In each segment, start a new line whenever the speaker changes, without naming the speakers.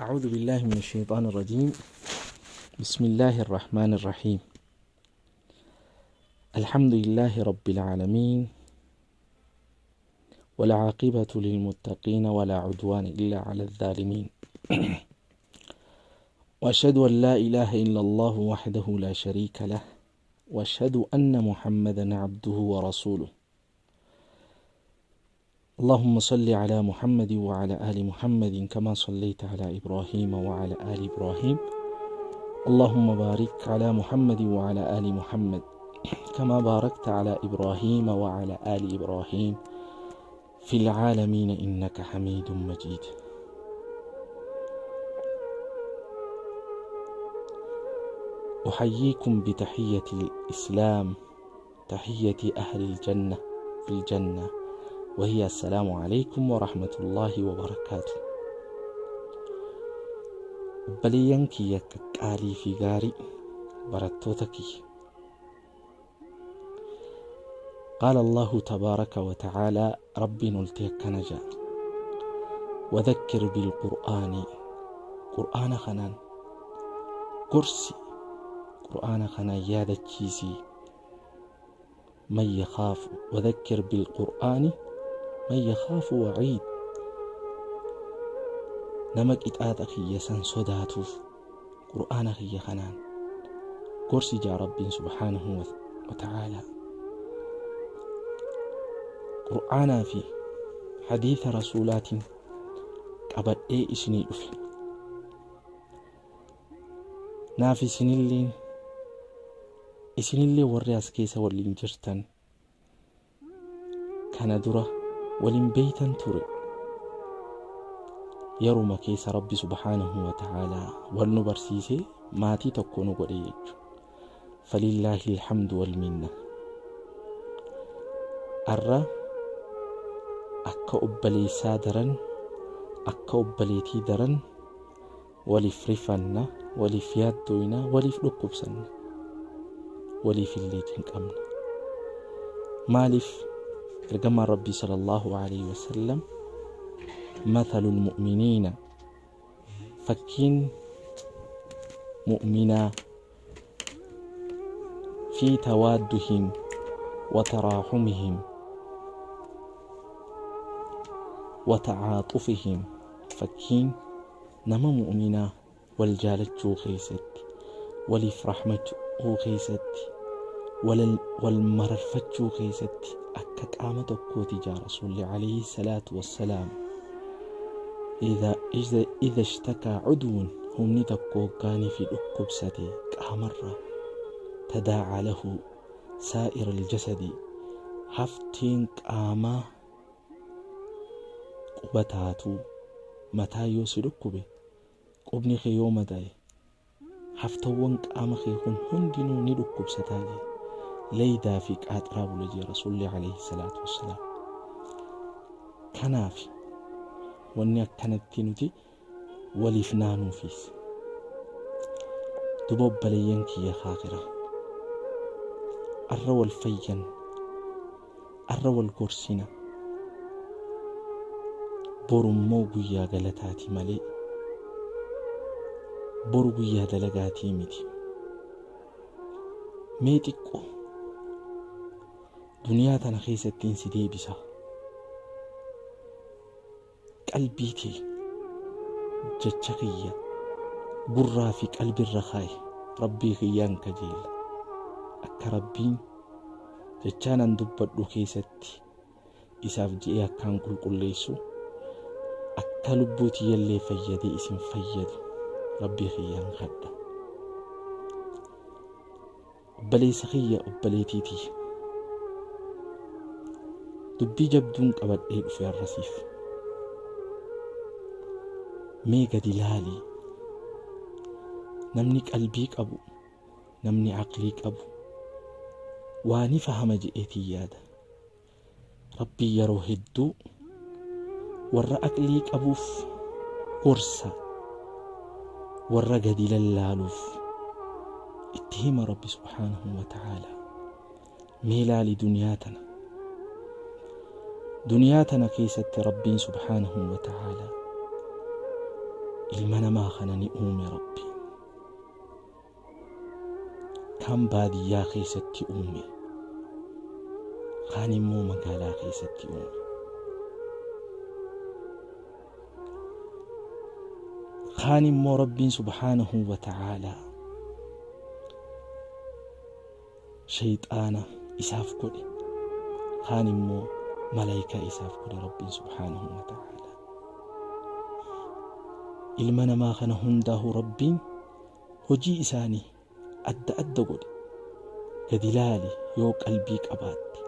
أعوذ بالله من الشيطان الرجيم. بسم الله الرحمن الرحيم. الحمد لله رب العالمين، والعاقبة للمتقين، ولا عدوان إلا على الظالمين، وأشهد أن لا إله إلا الله وحده لا شريك له، وأشهد أن محمدا عبده ورسوله. اللهم صل على محمد وعلى آل محمد كما صليت على إبراهيم وعلى آل إبراهيم. اللهم بارك على محمد وعلى آل محمد كما باركت على إبراهيم وعلى آل إبراهيم في العالمين إنك حميد مجيد. أحييكم بتحية الإسلام، تحية أهل الجنة في الجنة، وهي السلام عليكم ورحمة الله وبركاته. Obboleeyyan kiyya qaqqaalii fi gaarii, barattoota kiyya. قال الله تبارك وتعالى، ربي نلتي كنجا: وذكر بالقرآن، قرآن خنان كرسي، قرآن خنان يادتشيسي من يخاف، وذكر بالقرآن من يخاف وعيد. Nama qixaaxa kiyya san sodaatuuf qur'aana kiyya kanaan gorsi jaa Rabbiin subhaanahu wa ta'aalaa. Qur'aanaa fi hadiisa rasuulaatiin qabadhee isinii dhufe. Naaf isinillee warri as keessa waliin jirtan kana dura waliin beeytan ture. Yeruma keessa Rabbi subhaanahu wa ta'aalaa wal nu barsiisee maatii tokko nu godhe jechuudha. Falillaahi alhamdu wal minna. Arra akka obboleessaa daran, akka obboleetii daran waliif rifanna, waliif yaaddooyna, waliif dhukkubsanna, waliif illee cinqabna. Maaliif? Ergamaan Rabbii sallallahu alaihi wasallam: مثل المؤمنين، fakkiin mu'minaa، في توادهم وتراحمهم وتعاطفهم، fakkiin nama mu'minaa wal jaalachuu keessatti, waliif rahmachuu keessatti, wal mararfachuu keessatti akka qaama tokkooti jaa Rasuulli alayhi salaatu wassalaam. إذا اشتكى عضو، humni tokko hoggaanii fi dhukkubsate qaamarra، تداعى له سائر الجسد، hafteen qaamaa quba taatu. Mataa yoo si dhukkube, qubni kee yoo madaa'e, haftawwan qaama kee kun hundinuu ni dhukkubsataa jee, leeydaa fi qaaxiraa bula jee Rasuulli alayhi salaatu wassalaam. Kanaaf wanni akkanatti nuti waliif naanuufis. Duba obboleeyyan kiyya kaakira, arra wal fayyan, arra wal gorsina. Borummoo guyyaa galataati malee boru guyyaa dalagaatii miti. Mee xiqqoo duniyaa tana keessattiin si deebisa. Qalbii tee jecha kiyya gurraa fi qalbirra kaa'i. Rabbii kiyyaan kajeela akka Rabbiin jechaan an dubbadhu keessatti isaaf je'ee akkaan qulqulleessu, akka lubbuu tiyyallee fayyadee isin fayyadu Rabbii kiyyaan kadha. Obboleessa kiyya, obboleetii tiyya, dubbii jabduun qabadhee dhufe arrasiif. Mee gadi laalii, namni qalbii qabu, namni aqlii qabu waa ni fahama je'eetii yaada. Rabbii yeroo hedduu warra aqlii qabuuf gorsa, warra gadi lallaaluuf itti hima Rabbi subhaanahu wa ta'aalaa. Mee laali duniyaa tana. Duniyaa tana keessatti Rabbiin subhaanahu wa ta'aalaa Ilma namaa kana ni uume Rabbi. Kaan baadiyyaa keessatti uume, kaan immoo magaalaa keessatti uume. Kaan immoo Rabbiin subhaanahu wa ta'aalaa shayxaana isaaf godhe, kaan immoo malaayikaa isaaf godhe Rabbiin subhaanahu wa ta'aalaa. Ilma namaa kana hundaahu Rabbiin hojii isaanii adda adda godhe. Gadi laali yoo qalbii qabaatte.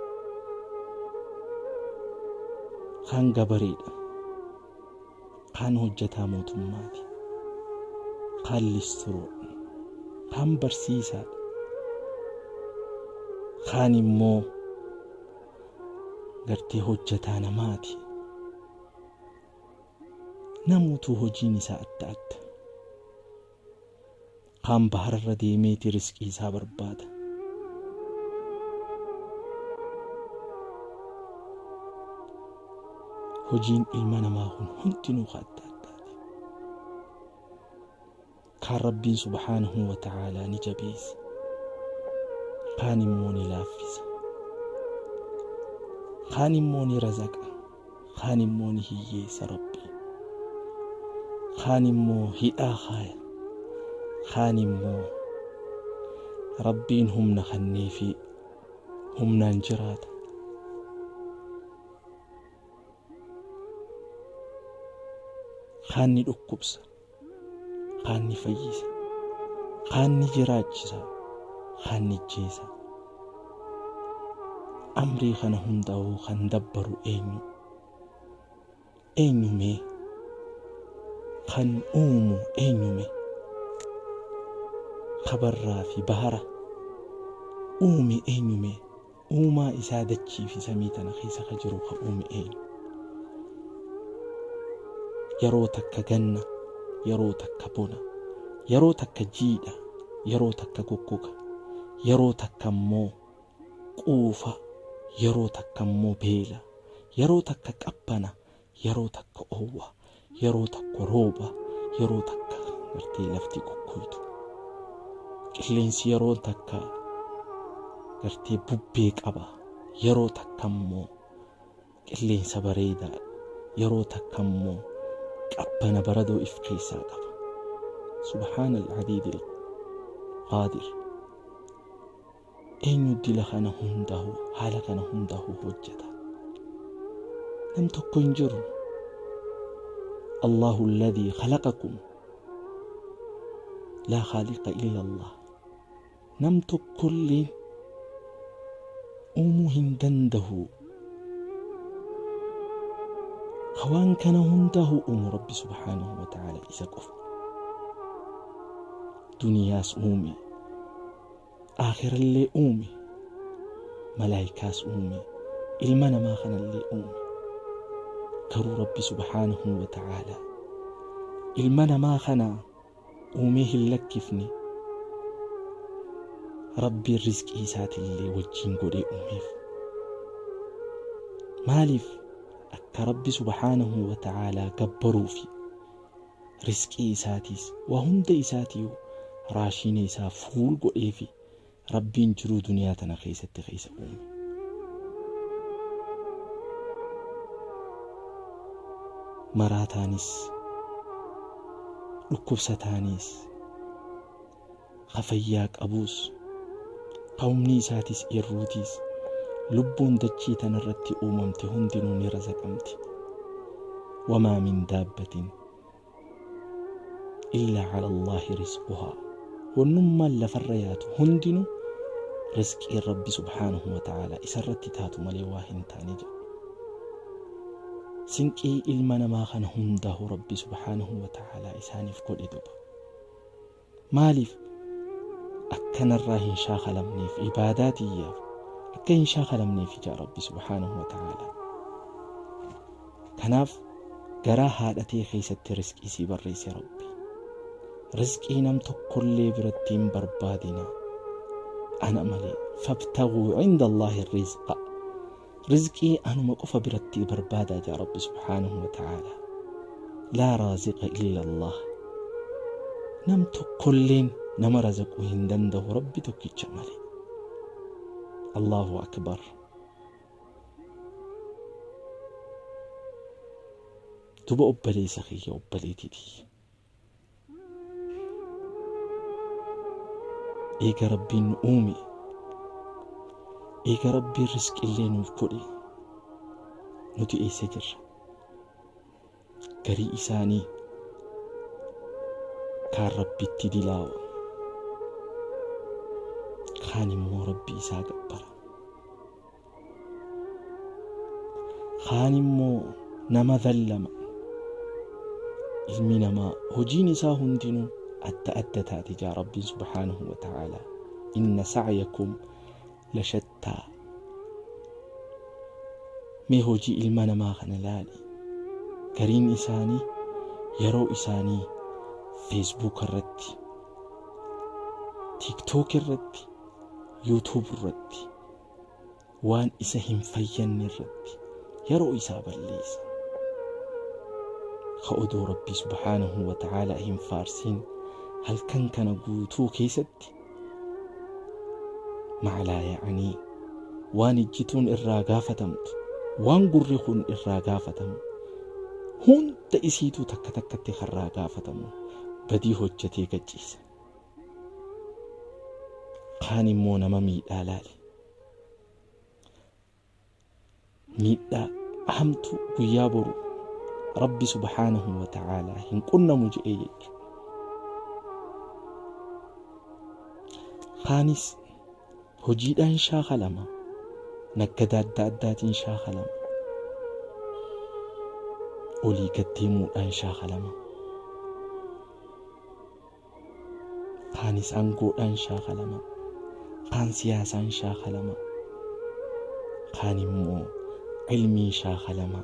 Kaan gabareedha, kaan hojjataa mootummaati, kaan listiroodha, kaan barsiisaadha, kaan immoo gartee hojjataa namaati. Namuutuu hojiin isaa adda adda. Kaan bahararra deemeeti riskii isaa barbaada. Hojiin ilma namaa kun hundinuu ka adda addaati. Kaan Rabbiin subhaanahu wa ta'aalaa ni jabeessa, kaan immoo ni laaffisa, kaan immoo ni razaqa, kaan immoo ni hiyyeessa Rabbiin, kaan immoo hidhaa kaaya, kaan immoo Rabbiin humna kenneefi humnaan jiraata. Kaan ni dhukkubsa, kaan ni fayyisa, kaan ni jiraachisa, kaan ni ajjeesa. Amrii kana hundaa'uu kan dabbaru eenyu? Eenyume? Kan uumu eenyume? Kabarraa fi bahara uume eenyume? Uumaa isaa dachii fi samii tana keessa ka jiru ka uume eenyu? Yeroo takka ganna, yeroo takka bona, yeroo takka jiidha, yeroo takka goggoga, yeroo takka immoo quufa, yeroo takka immoo beela, yeroo takka qabbana, yeroo takka oowwa, yeroo takka rooba, yeroo takka gartee lafti goggoytu. Qilleensi yeroo takka gartee bubbee qaba, yeroo takka immoo qilleensa bareedaa, yeroo takka immoo qabbana baradoo if keessaa qaba. Subhaana al-Adiid al-Qaadir. Eenyu dila kana hundaa'u haala kana hundaa'u hojjeta? Nam tokko hin jiru. Allahu alladhii khalaqakum laa khaaliqa illa Allah. Nam tokkolleen uumuu hin danda'u. Ka waan kana hundaa'u uumu Rabbi subhaanahu wa ta'aala isa qofa. Duniyaas uume, aakhirallee uume, malaayikaas uume, ilma namaa kanallee uume. Garuu Rabbi subhaanahu wa ta'aala ilma namaa kana uumee hin lakkifne. Rabbiin rizqii isaatillee wajjin godhee uumeef. Maaliif? Akka Rabbi subhaanahu wa ta'aalaa gabbaruufi rizqii isaatiis waa hunda isaatiiyu raashiina isaa fuul godheefi Rabbiin jiruu duniyaa tana keessatti keessa uume. Maraataanis, dhukkubsataanis, ka fayyaa qabuus, ka humni isaatis irruutiis, lubbuun dachii tanarratti uumamte hundinuu ni razaqamti. Wamaa min daabbatin illaa cala Allaahi rizquhaa. Wannummaan lafarra yaatu hundinuu rizqiin Rabbi subhaanahu wa ta'aalaa isarratti taatu malee waa hin taane jedha. Sinqii ilma namaa kana hundaahu Rabbi subhaanahu wa ta'aalaa isaaniif godhe duba. Maaliif? Akkanarraa hin shaakalamneef, ibaadaa tiyyaaf akka hin shaakalamneef ijaa Rabbi subhaanahu wa ta'aalaa. Kanaaf garaa haadhatee keessatti rizqii sii barreesse Rabbi. Rizqii nam tokkollee biratti hin barbaadina ana malee. Fabtaguu cinda Allaahi rizqa. Rizqii anuma qofa biratti barbaadaa jaa Rabbi subhaanahu wa ta'aalaa. Laa raaziqa illa Allah. Nam tokkolleen nama razaquu hin danda'u Rabbi tokkicha malee. Allahu akbar. Duba obboleessa kiyya, obboleettii tiyya. Eega Rabbiin nu uume, eega Rabbiin risqillee nuuf godhe, nuti eessa jirra? Garii isaanii kaan Rabbitti dilaawa, kaan immoo Rabbi isaa gabbara, kaan immoo nama dhallama. Ilmi namaa hojiin isaa hundinuu adda adda taate jaa Rabbiin subhaanahu wa ta'aalaa. Inna sa'yakum lashattaa. Mee hojii ilma namaa kana laali. Gariin isaanii yeroo isaanii Facebook irratti, TikTok irratti, YouTube irratti, waan isa hin fayyanne irratti yeroo isaa balleessa. Ka odoo Rabbii subhaanahu wa ta'aalaa hin faarsin halkan kana guutuu keessatti maalaa ya'anii waan ijjituun irraa gaafatamtu, waan gurri kun irraa gaafatamu, hunda isiituu takka takkatti karraa gaafatamu badii hojjetee gacciisa. Kaan immoo nama miidhaa laali. Miidhaa hamtu guyyaa boru Rabbi subhaanahu wa ta'aalaa hin qunnamu je'ee jechu. Kaanis hojiidhaan shaakalama, naggada adda addaatiin shaakalama, olii gad deemuudhaan shaakalama. Kaanis aangoodhaan shaakalama, kaan siyaasaan shaakalama, kaan immoo ilmiin shaakalama,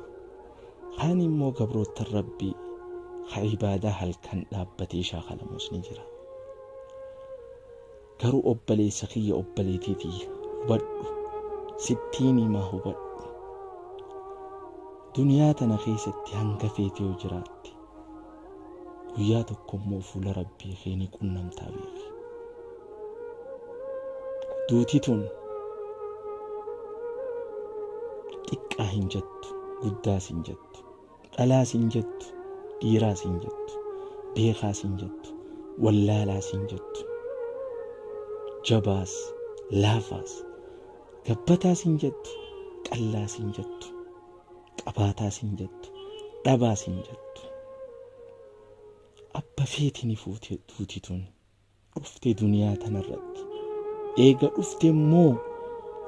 kaan immoo gabroottan Rabbii ka ibaadaa halkan dhaabbatee shaakalamus ni jira. Garuu obboleessa kiyya, obboleettii tiyya, hubadhu, sittiin himaa hubadhu. Duniyaa tana keessatti hanga feete yoo jiraatte, guyyaa tokko immoo fuula Rabbii kee ni qunnamtaa beeki. Duuti tun xiqqaa hin jettu, guddaas hin jettu, dhalaas hin jettu, dhiiraas hin jettu, beekaas hin jettu, wallaalaas hin jettu, jabaas laafaas, gabbataas hin jettu, qallaas hin jettu, qabaataas hin jettu, dhabaas hin jettu. Abba feeti ni fuute duuti tun dhufte duniyaa tanarratti. Eega dhufte immoo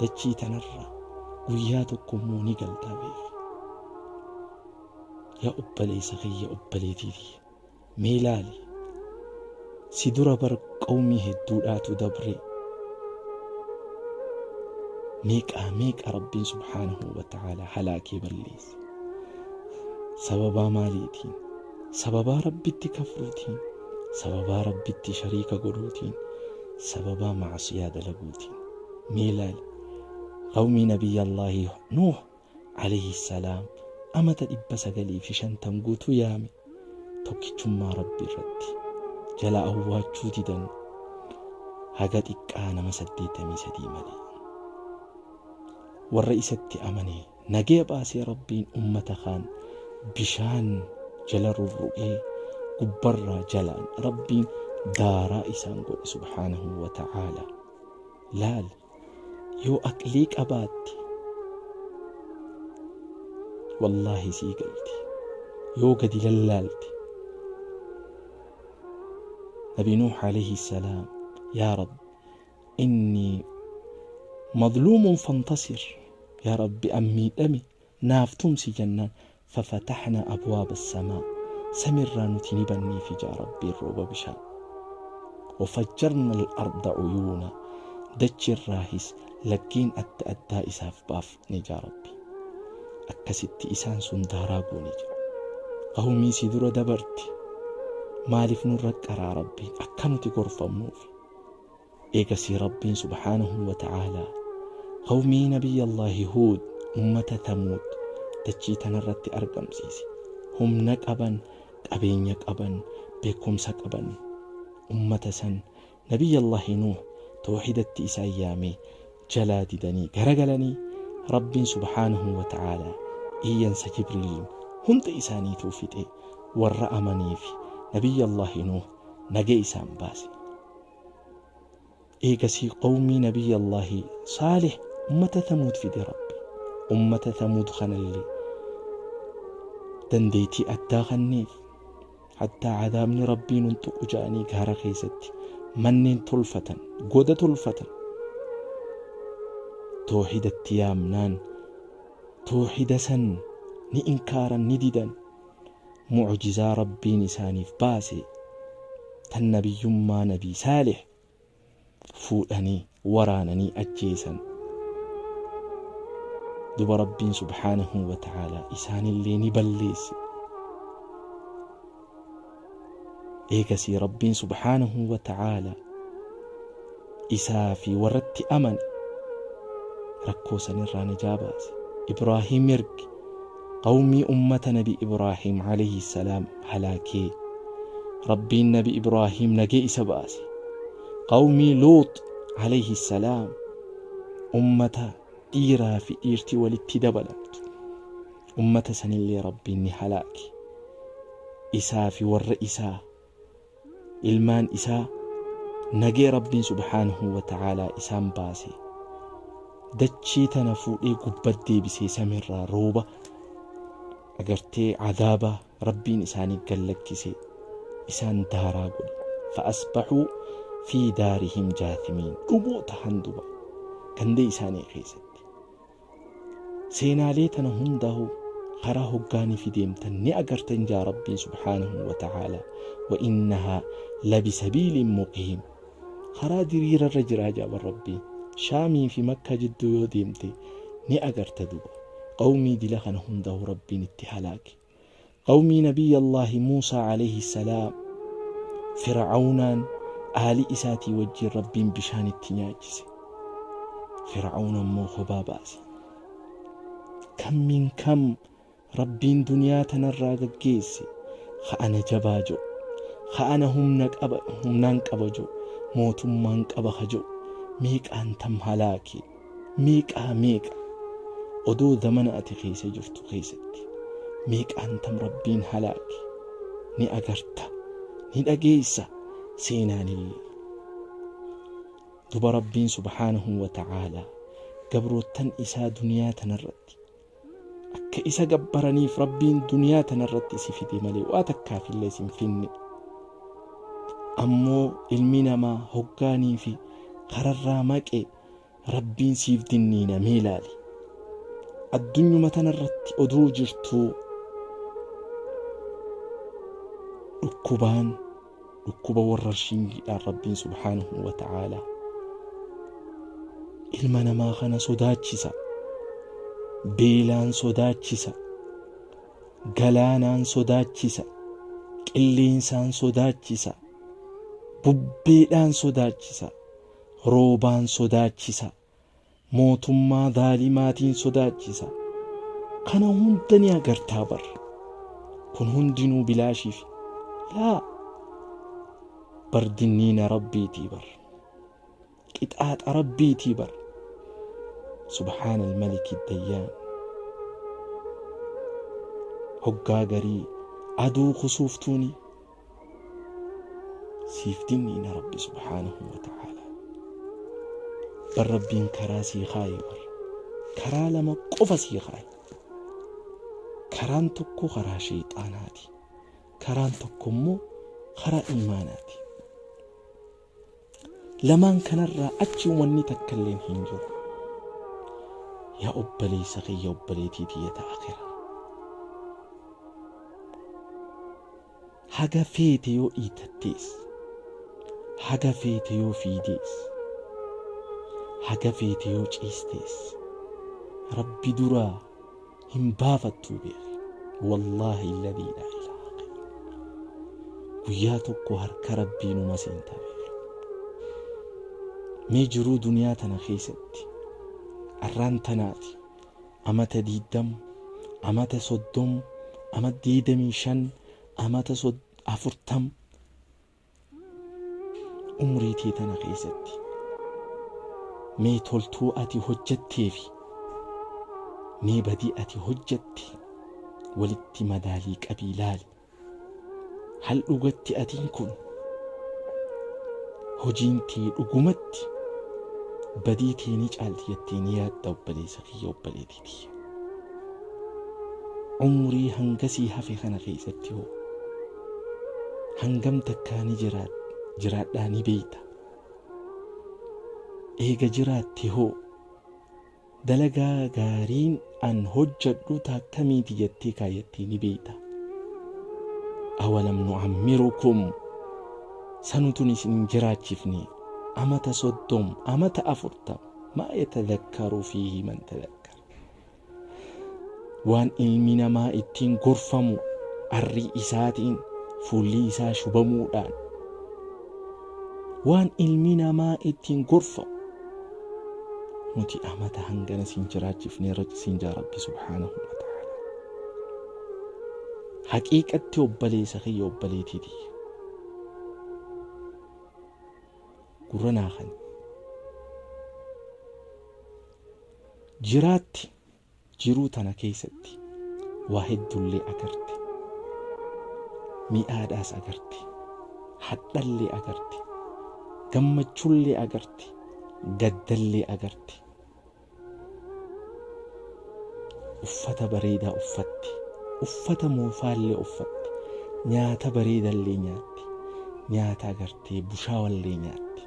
dachii tanarra guyyaa tokko immoo ni galtaa beeki. Yaa obboleessa kiyya, obboleettii tiyya, mee ilaali. Si dura bar qawmii hedduudhaatu dabre. Meeqaa meeqa Rabbiin subhaanahu wa ta'aalaa halaakee balleesse. Sababaa maaliitiin? Sababaa Rabbitti kafruutiin, sababaa Rabbitti shariika godhuutiin, sababaa macsiyaa dalaguutiin. Mee ilaali. Qawmii Nabiyyallaahi Nuuh alayhi salaam amata 950 guutuu yaame tokkichummaa Rabbi irratti jala awwaachuu didan haga xiqqaa nama 83 malee. Warra isatti amane nagaya baasee Rabbiin ummata kaan bishaan jala rurruqee gubbarraa jalaan Rabbiin daaraa isaan godhe subhaanahu wa ta'aala. Laal, yoo aqlii qabaatte wallaahi sii galti yoo gadi lallaalte. Nabi Nuuh alayhi salaam, yaa Rabbi, inni madluumun fantasir, yaa Rabbi an miidhame naaf tumsi jennaan, fafataxna abwaaba samaa, samirraa nuti ni banneefi jaa Rabbiin rooba bishaan. Wafajjarna al-arda uyuuna, dachirraahis laggeen adda addaa isaaf baafne jaa Rabbi. Akkasitti isaan sun daaraa goone jira. Qawmii si dura dabarte maaliif nurra qaraa Rabbiin? Akka nuti gorfamnuufi. Eegasii Rabbiin subhaanahu wa ta'aalaa qawmii Nabiyyallaahi Huud, ummata Thamuud dachii tanarratti argamsiise. Humna qaban. Qabeenya qaban, beekumsa qaban, ummata san Nabiyyallahi Nuuh tawhiidatti isaan yaamee jalaa didanii garagalanii, Rabbiin subhaanahu wa ta'aalaa iyyansa Jibriiliin hunda isaaniituu fixe, warra amanee fi Nabiyyallahi Nuuh nagaya isaan baase. Eegasii qawmii Nabiyyallahi Saalih, ummata Thamuud fide Rabbi. Ummata Thamuud kanallee dandeeytii addaa kanneef. Hattaa cadaabni Rabbii nun tuqu ja'anii gaara keessatti manneen tolfatan, goda tolfatan. Toohidatti yaamnaan toohida san ni inkaaran, ni didan. Mu'jizaa Rabbiin isaaniif baase tan nabiyyummaa Nabii Saalih fuudhanii waraananii ajjeesan. Duba Rabbiin subhaanahu wa ta'aalaa isaanillee ni balleesse. Eegasii Rabbiin subhaanahu wa ta'aalaa isaa fi warratti amane rakkoo sanirraa najaa baase. Ibraahiim erge, qawmii ummata Nabi Ibraahiim alayhi salaam halaakee. Rabbiin Nabi Ibraahiim nagee isa baase. Qawmii Luux alayhi salaam, ummata dhiiraa fi dhiirti walitti dabalamtu, ummata sanillee Rabbiin ni halaake. Isaa fi warra isaa, ilmaan isaa nagee Rabbiin subhaanahu wa ta'aalaa isaan baase. Dachii tana fuudhee gubbat deebisee, samirraa rooba agartee, cadaaba Rabbiin isaanii gallakkise, isaan daaraa godhe. Fa'asbaxuu fi daarihim jaathimiin, dhumoo tahan duba gandee isaanii keessatti. Seenaalee tana hundaa'u karaa hoggaanii fi deemtan ni agartan jaa Rabbiin subhaanahu wa ta'aalaa. Wa innahaa labisabiilin muqiim, karaa diriirarra jiraa jaaban Rabbiin. Shaamii fi Makkaa jidduu yoo deemte ni agarta. Duba qawmii dila kana hundaa'u Rabbiin itti halaake. Qawmii Nabiyyallaahi Muusaa alayhi salaam, Fir'aawnaan aalii isaatii wajjin Rabbiin bishaan itti nyaachise. Fir'aawna immoo kophaa baase. Kammiin kam Rabbiin duniyaa tanarraa gaggeesse, ka ana jabaa jiru, ka ana humna qaba, humnaan qaba jiru, mootummaan qaba ka jiru, meeqaan tam halaake, meeqaa meeqa. Odoo zamana ati keessa jirtu keessatti meeqaan tam Rabbiin halaake ni agarta, ni dhageessa seenaanillee. Duba Rabbiin subhaanahu wa ta'aalaa gabroottan isaa duniyaa tanarratti akka isa gabbaraniif Rabbiin duniyaa tanarratti isi fide malee waa takkaafillee isin finne. Ammoo ilmi namaa hoggaanii fi kararraa maqe Rabbiin siif dinniinamee ilaali. Addunyuma tanarratti odoo jirtuu dhukkubaan, dhukkuba warrarshingiidhaan Rabbiin subhaanahu wa ta'aalaa ilma namaa kana sodaachisa. Beelaan sodaachisa. Galaanaan sodaachisa. Qilleensaan sodaachisa. Bubbeedhaan sodaachisa. Roobaan sodaachisa. Mootummaa zaalimaatiin sodaachisa. Kana hunda ni agartaa bar. Kun hundinuu bilaashiif laa bar, dinniina Rabbiitii bar, qixaaxa Rabbiitii bar. Subhaana almaliki dayyaan. Hoggaa garii aduu kusuuftuuni siif dinniina Rabbi subhaanahu wa ta'aalaa bar. Rabbiin karaa sii kaaye bar, karaa lama qofa sii kaaye. Karaan tokko karaa sheexaanaati, karaan tokko immoo karaa iimaanaati. Lamaan kanarraa achi wanni takka illeen hin jiru. Yaa obboleessa kiyya, obboleetii tiyya ta akhiraa, haga feete yoo dhiitattees, haga feete yoo fiidees, haga feete yoo ciistees, Rabbi duraa hin baafattuu beeki. Wallaahi alladhii laa ilaaha ghayruh, guyyaa tokko harka Rabbii numa seentaa beeki. Mee jiruu duniyaa tana keessatti arraan tanaati amata 20, amata 30, amata 25. Amata 40 umrii tee tana keessatti mee toltuu ati hojjattee fi mee badii ati hojjatte walitti madaalii qabii laali. Hal dhugatti atiin kun hojiin tee dhugumatti badii tee ni caalti jettee ni yaadda obboleessa kiyya, obboleettii tiyya? Umrii hangasii hafe kana keessatti hoo hangam takkaa ni jiraadhaa ni beeyta? Eega jiraatte hoo dalagaa gaariin an hojjadhu taakkamiiti jettee kaayyattee ni beeyta? Awalam nu'ammirukum, sanutun isin hin jiraachifne amata 30, amata 40, maa yatadhakkaru fiihi man tadhakkar, waan ilmi namaa ittiin gorfamu arrii isaatiin fuulli isaa shubamuudhaan waan ilmi namaa ittiin gorfamu nuti amata hangana siin jiraachifne siin jaa Rabbi subhaanahu wa ta'ala. Haqiiqatti obboleessa kiyya, obboleettii tiyya, gurra naa kan jiraatti jiruu tana keessatti waa hedduullee agarte, mi'aadhaas agarte, hadhallee agarte, gammachuullee agarte, gaddallee agarte, uffata bareedaa uffatti, uffata moofaallee uffatti, nyaata bareedallee nyaatti, nyaata agartee bushaawallee nyaatti,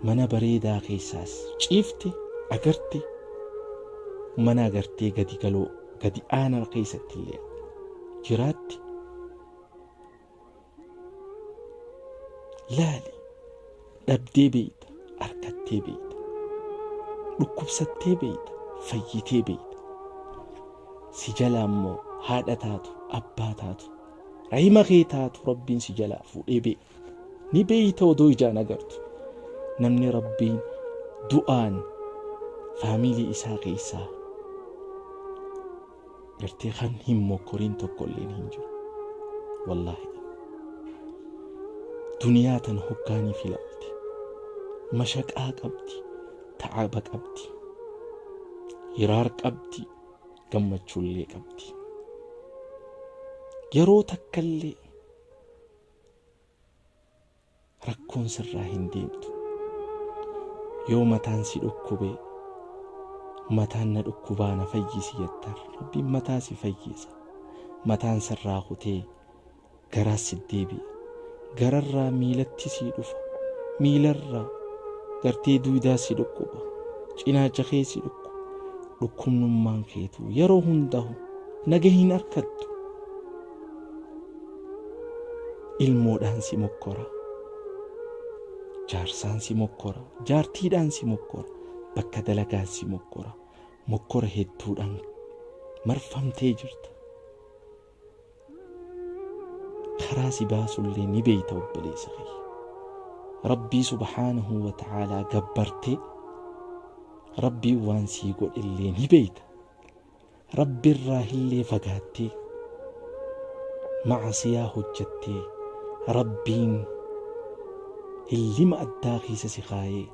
mana bareedaa keessaas ciifte agarte, mana agartee gadi galoo gadi aanaa keessatti illee jiraatti. Laali, dhabdee beeyta, arkattee beeyta, dhukkubsattee beeyta, fayyitee beeyta. Si jalaa immoo haadha taatu, abbaa taatu, rahima kee taatu Rabbiin si jalaa fuudhee beeka ni beeyta odoo ijaan agartu. Namni Rabbiin du'aan faamilii isaa keessaa gartee kan hin mokkoriin tokko illeen hin jiru. Wallaahi, duniyaa tana hoggaanii filaalte mashaqaa qabdi, ta'aba qabdi, hiraar qabdi, gammachuullee qabdi. Yeroo takkallee rakkoon sirraa hin deemtu. Yoo mataan si dhukkube, mataan na dhukkubaa na fayyisi jettaan, Rabbiin mataa si fayyisa. Mataan sirraa kutee garaas si deebi'a, gararraa miilatti sii dhufa, miilarraa gartee duudaa si dhukkuba, cinaacha kee si dhukkuba. Dhukkubnummaan keetu yeroo hundahu naga hin arkattu. Ilmoodhaan si mokkora, jaarsaan si mokkora, jaartiidhaan si mokkora, bakka dalagaan si mokkora, mokkora hedduudhaan marfamtee jirta. Karaa si baasullee ni beeyta obboleessa kiyya. Rabbii subhaanahu wa ta'aalaa gabbartee Rabbiin waan sii godhellee ni beeyta. Rabbirraa illee fagaattee macasiyaa hojjattee Rabbiin hillima addaa keessa si kaayee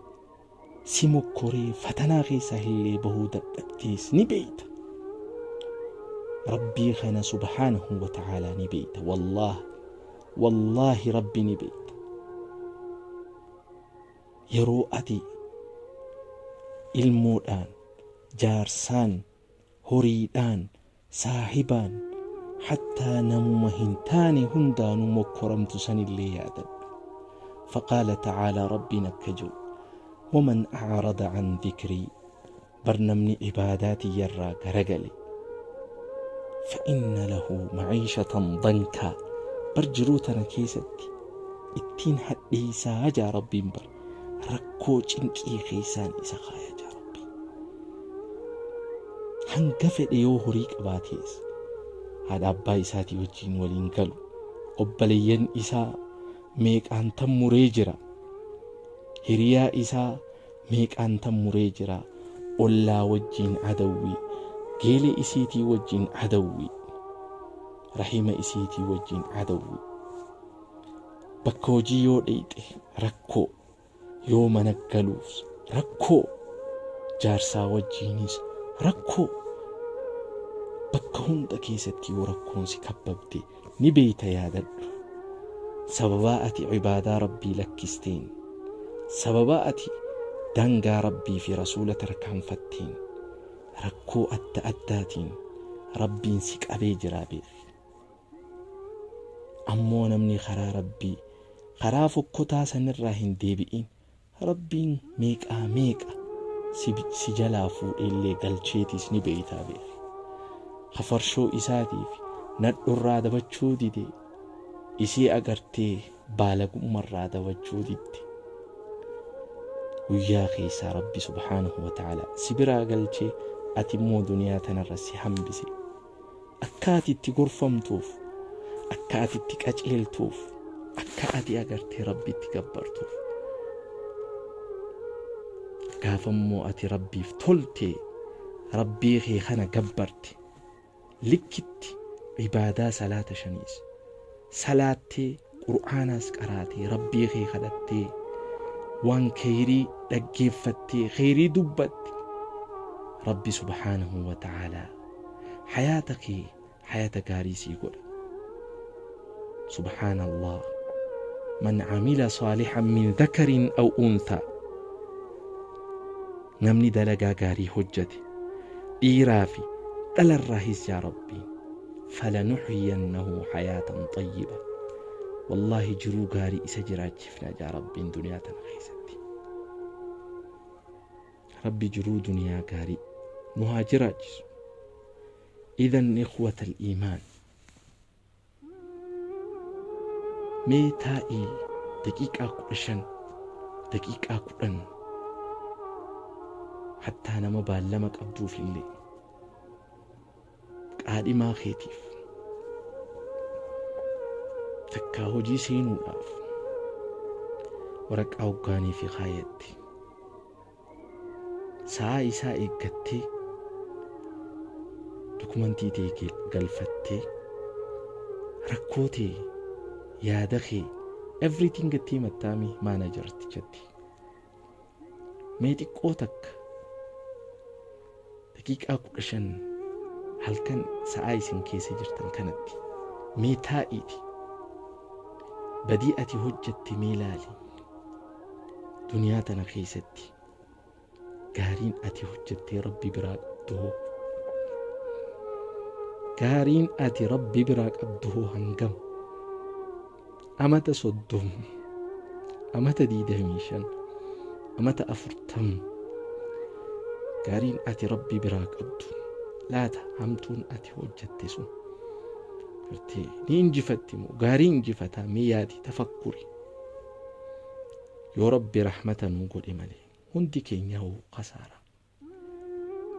si mokkoree fatanaa keessaa illee bahuu dadhabdees ni beeyta. Rabbii kana subhaanahu wa ta'aalaa ni beeyta. Wallaah, wallaahi, Rabbi ni beeyta. Yeroo ati ilmoodhaan, jaarsaan, horiidhaan, saahibaan, hattaa namuma hin taane hundaanuu mokkoramtu sanillee yaadadhu. Faqaala ta'aalaa, Rabbiin akka jiru: waman a'rada an dhikrii, bar namni ibaadaa tiyyarraa garagale, fa inna lahu maciishatan dankaa, bar jiruu tana keessatti ittiin hadheeysaa jaa Rabbiin, bar rakkoo cinqii keessaan isa kaaya jaa Rabbiin. Hanga fedhe yoo horii qabaatees haadha abbaa isaatii wajjiin waliin galu, obboleeyyan isaa meeqaan tan muree jira, hiriyaa isaa meeqaan tan muree jira, ollaa wajjiin adawwii, geelee isiitii wajjiin adawwii. Rahima isiitii wajjiin adawwi. Bakka hojii yoo dheyxe rakkoo, yoo mana galuus rakkoo, jaarsaa wajjiinis rakkoo. Bakka hunda keessatti yoo rakkoon si kabbabde ni beeyta yaadadhu. Sababaa ati ibaadaa Rabbii lakkisteen, sababaa ati daangaa Rabbii fi Rasuula tarkaanfatteen, rakkoo adda addaatiin Rabbiin si qabee jiraa beeki. Ammoo namni karaa Rabbii karaa fokkotaa sanirraa hin deebi'in Rabbiin meeqaa meeqa si jalaa fuudheellee galcheetiis ni beeytaa beeki. Ka farshoo isaatiif nadhorraa dabachuu dide, isii agartee baalagummarraa dabachuu didde. Guyyaa keessaa Rabbi subhaanahu wa ta'ala si biraa galchee ati immoo duniyaa tanarra si hambise. Akka ati itti gorfamtuuf, akka ati itti qaceeltuuf, akka ati agartee Rabbitti gabbartuuf. Gaafa immoo ati Rabbiif toltee Rabbii kee kana gabbarte, likkitti ibaadaa salaata shaniis salaattee, qur'aanaas qaraatee, Rabbii kee kadhattee, waan kheyrii dhaggeeffattee, kheyrii dubbatte, Rabbi subhaanahu wa ta'aalaa hayaata kee hayata gaarii sii godha. Subhaanallah, man amila saalihan min dhakarin aw unthaa, namni dalagaa gaarii hojjate dhiiraa fi dhalarraahis, yaa Rabbiin, falanuhyiyannahu hayaatan xayyiba, wallaahi jiruu gaarii isa jiraachifna jaa Rabbiin duniyaa tana keessatti. Rabbi jiruu duniyaa gaarii nu haa jiraachisu. Idan ikhwata al-iimaan, mee taa'ii daqiiqaa 15, daqiiqaa 10, hattaa nama baallama qabduuf illee, qaadhimaa keetiif takkaa hojii seenuudhaaf waraqaa hoggaanii fi kaayatti sa'aa isaa eeggattee dokumentii tee galfattee, rakkoo tee, yaada kee, everything itti himattaami maanajartichatti. Mee xiqqoo takka daqiiqaa 15 halkan sa'aa isin keessa jirtan kanatti mee taa'iiti badii ati hojjatte mee laali. Duniyaa tana keessatti gaariin ati hojjattee Rabbi biraa qabdu hoo, gaariin ati Rabbi biraa qabdu hoo hangam? Amata 30, amata 25, amata 40, gaariin ati Rabbi biraa qabdu laata hamtuun ati hojjatte sun gartee ni injifatti moo gaarii injifataa? Mee yaadi, tafakkuri. Yoo Rabbi rahmata nuu godhe malee hundi keenyahu kasaara.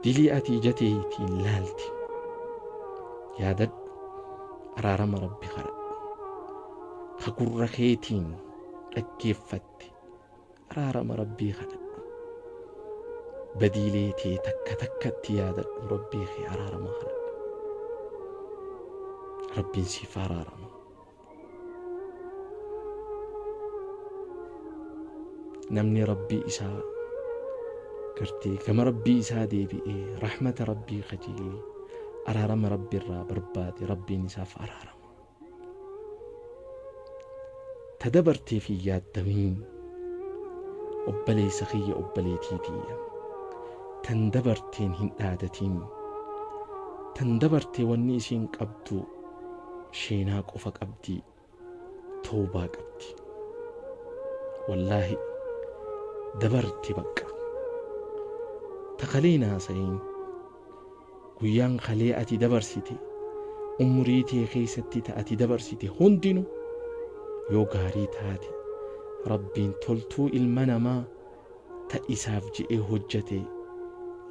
Dilii ati ija teetiin laalte yaadadhu, araarama Rabbi kadhadhu. Ka gurra keetiin dhaggeeffatte araarama Rabbii kadhadhu. Badiilee tee takka takkatti yaadadhu, Rabbii kee araarama kadhadhu. Rabbiin siif araarama. Namni Rabbii isaa gartee gama Rabbii isaa deebi'ee rahmata Rabbii kajeelee araarama Rabbi irraa barbaade, Rabbiin isaaf araarama. Ta dabarteef hin yaaddamiin, obboleessa kiyya, obboleetii tiyya. Tan dabarteen hin dhaadatiin. Tan dabartee wanni isiin qabdu sheenaa qofa qabdi, tawbaa qabdi. Wallaahi dabarte baqqa. Ta kalee naasayin, guyyaan kalee ati dabarsite, umrii tee keessatti ta ati dabarsite hundinu yoo gaarii taate, Rabbiin toltuu ilma namaa ta isaaf je'ee hojjate,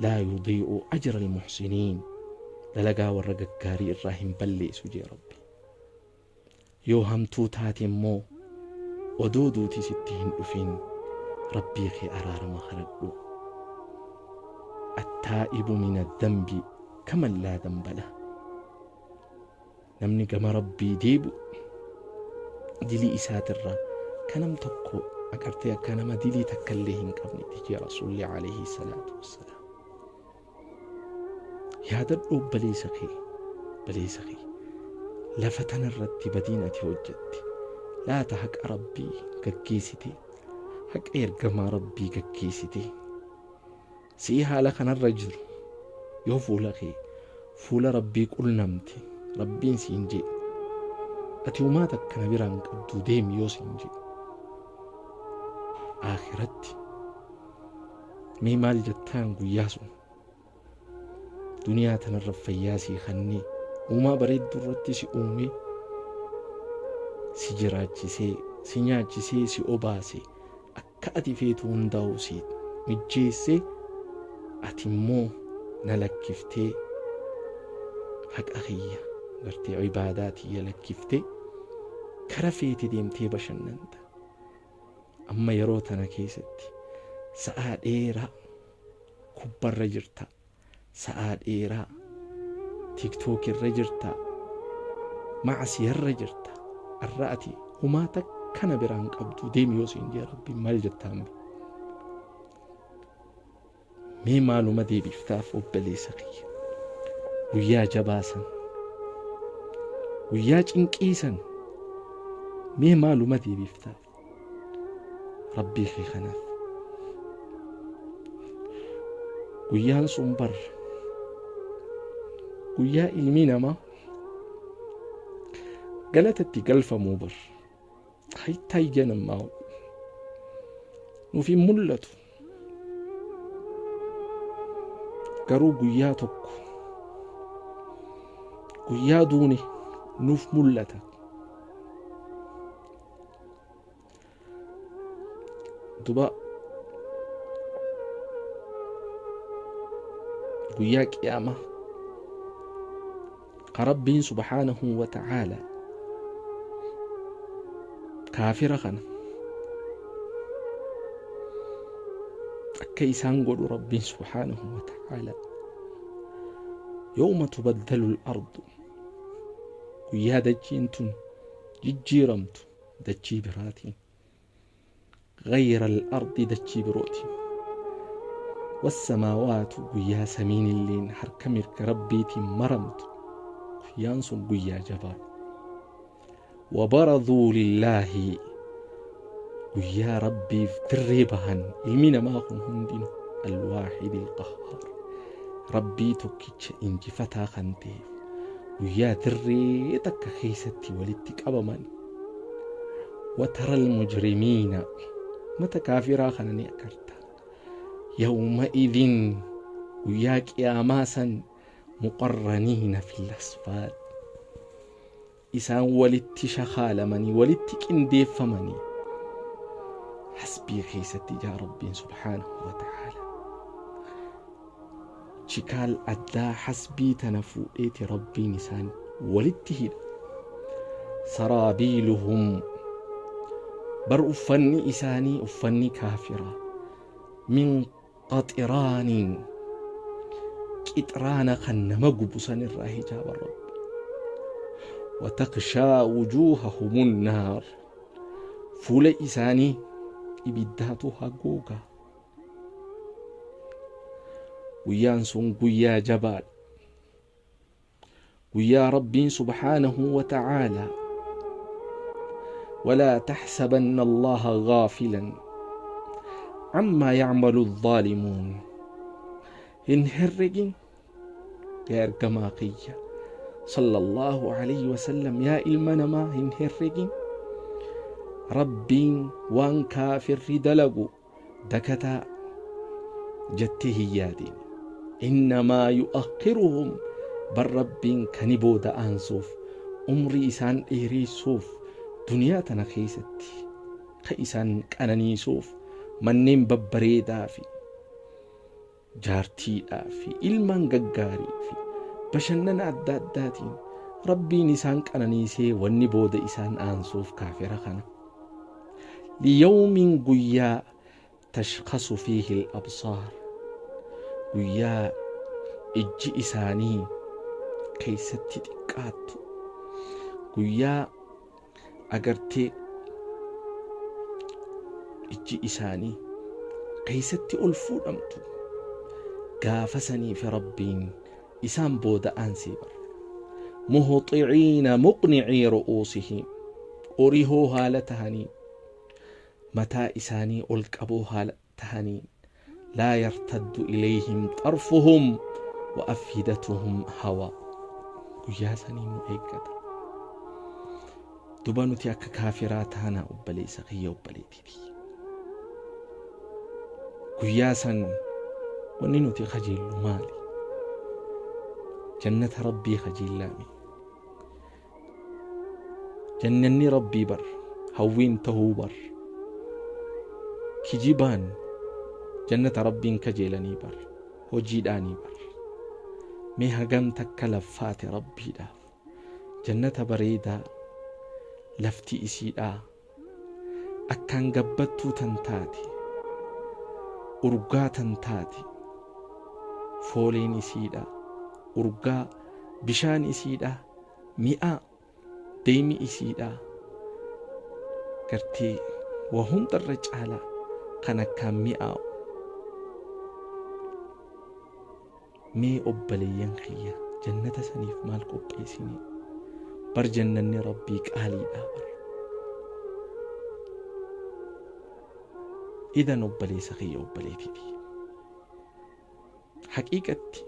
laa yudii'u ajra almuhsiniin, dalagaa warra gaggaarii irraa hin balleessu jee Rabbi. Yoo hamtuu taate immoo odoo duuti sitti hin dhufin Rabbii kee araarama kadhadhu. Attaa'ibu min addambi kaman laa damba lah. Namni gama Rabbii deebi'u dilii isaatirraa ka nam tokko agartee akka nama dilii takkallee hin qabnetti jee Rasuulli alayhi salaatu wassalaam. Yaadadhu obboleessa kee, obboleessa kee, lafa tanarratti badiin ati hojjette laata haqa Rabbii gaggeessite, haqa ergamaa Rabbii gaggeessite, si'i haala kanarra jiru yoo fuula kee fuula Rabbii qunnamte, Rabbiin siin jee ati humaa takka na biraan qabdu deemi yoo siin jee, akhiratti mee maal jettaan guyyaa sun? Duniyaa tanarra fayyaa sii kannee, uumaa bareedduu irratti si uumee, si jiraachisee, si nyaachisee, si obaasee, akka ati feetu hundaa'u si mijjeessee, ati immoo na lakkiftee, haqa kiyya gartee ibaadaa tiyya lakkiftee kara feete deemtee bashannanta. Amma yeroo tana keessatti sa'aa dheeraa kubbarra jirta, sa'aa dheeraa tiktookirra jirta, macsiyarra jirta. Arra ati humaa takka na biraan qabdu deemi yoo siin jee Rabbiin maal jettaan? Mee maaluma deebiftaaf, obboleessa kiyya, guyyaa jabaa san, guyyaa cinqii san? Mee maaluma deebiftaaf Rabbii kee kanaaf? Guyyaan sun bar guyyaa ilmi namaa galatatti galfamuu bar haytaayyanammaa nuuf hin mul'atu. Garuu guyyaa tokko guyyaa duune nuuf mul'ata. Duba guyyaa qiyaamaa ka Rabbiin subhaanahu wa ta'aala kaafira kana akka isaan godhu Rabbiin subhaanahu wa ta'aala, yawma tubaddalu al-ardu, guyyaa dachiin tun jijjiiramtu dachii biraatiin, غير الأرض dachii birootiin, والسماوات guyyaa samiin illeen harka mirga Rabbiitiin maramtu. Guyyaan sun guyyaa jabaa. وبرزوا لله guyyaa Rabbiif dirree bahan ilmi namaa kun hundinuu, الواحد القهار Rabbii tokkicha injifataa kan ta'eef guyyaa dirree takka keessatti walitti qabaman. وترى المجرمين mata kaafiraa kana ni agarta, يومئذ guyyaa qiyaamaa san, مقرنين في الأصفاد isaan walitti shakaalamanii, walitti qindeeffamanii hasbii keessatti jaa Rabbiin subhaanahu wa ta'aala. Chikaal addaa hasbii tana fuudheeti Rabbiin isaan walitti hidha. سرابيلهم bar uffanni isaanii, uffanni kaafiraa, من قطران qixraana kan nama gubu san irraa hijaaba Rabbi. وتغشى وجوههم النار fuula isaanii ibiddaatu haguuga. Guyyaan sun guyyaa jabaadha, guyyaa Rabbiin subhaanahu wa ta'aalaa ولا تحسبن الله غافلا عما يعمل الظالمون hin herregin yaa ergamaa kiyya sallallahu alayhi wasallam, yaa ilma namaa, hin herregin Rabbiin waan kaafirri dalagu dakataa jettee hin yaadin. إنما يؤخرهم bar Rabbiin kani booda aansuuf, umrii isaan dheereessuuf, duniyaa tana keessatti ka isaan qananiisuuf, manneen babbareedaa fi jaartiidhaa fi ilmaan gaggaarii fi bashannana adda addaatiin Rabbiin isaan qananiisee wanni booda isaan aansuuf kaafira kana. ليوم guyyaa تشخص فيه الأبصار guyyaa ijji isaanii keessatti xiqqaattu. Guyyaa agartee ijji isaanii keessatti ol fuudhamtu gaafa saniif Rabbiin isaan booda aansee bar. Muhxiciina muqnicii ru'uusihim, orihoo haala tahaniin, mataa isaanii ol qaboo haala tahaniin, laa yartaddu ilayhim xarfuhum wa afidatuhum hawaa. Guyyaa sanii nu eeggata. Duba nuti akka kaafiraa taana? Obboleessa kiyya, obboleettii, guyyaa san wanni nuti kajeellu maali? Jannata Rabbii kajeellaami. Jannanni Rabbii bar hawwiin tahuu bar, kijibaan jannata Rabbiin kajeelanii bar, hojiidhaanii bar. Mee hagam takka laffaate Rabbiidhaaf jannata bareedaa, lafti isiidhaa akkaan gabbattuu tan taate, urgaa tan taate, fooleen isiidha urgaa, bishaan isiidha mi'a, deemi isiidha gartee waa hundarra caalaa kan akkaan mi'aawu. Mee obboleeyyan kiyya, jannata saniif maal qopheessine? Bar jannanni Rabbii qaaliidha bar. Idan obboleessa kiyya, obboleetiti, haqiiqatti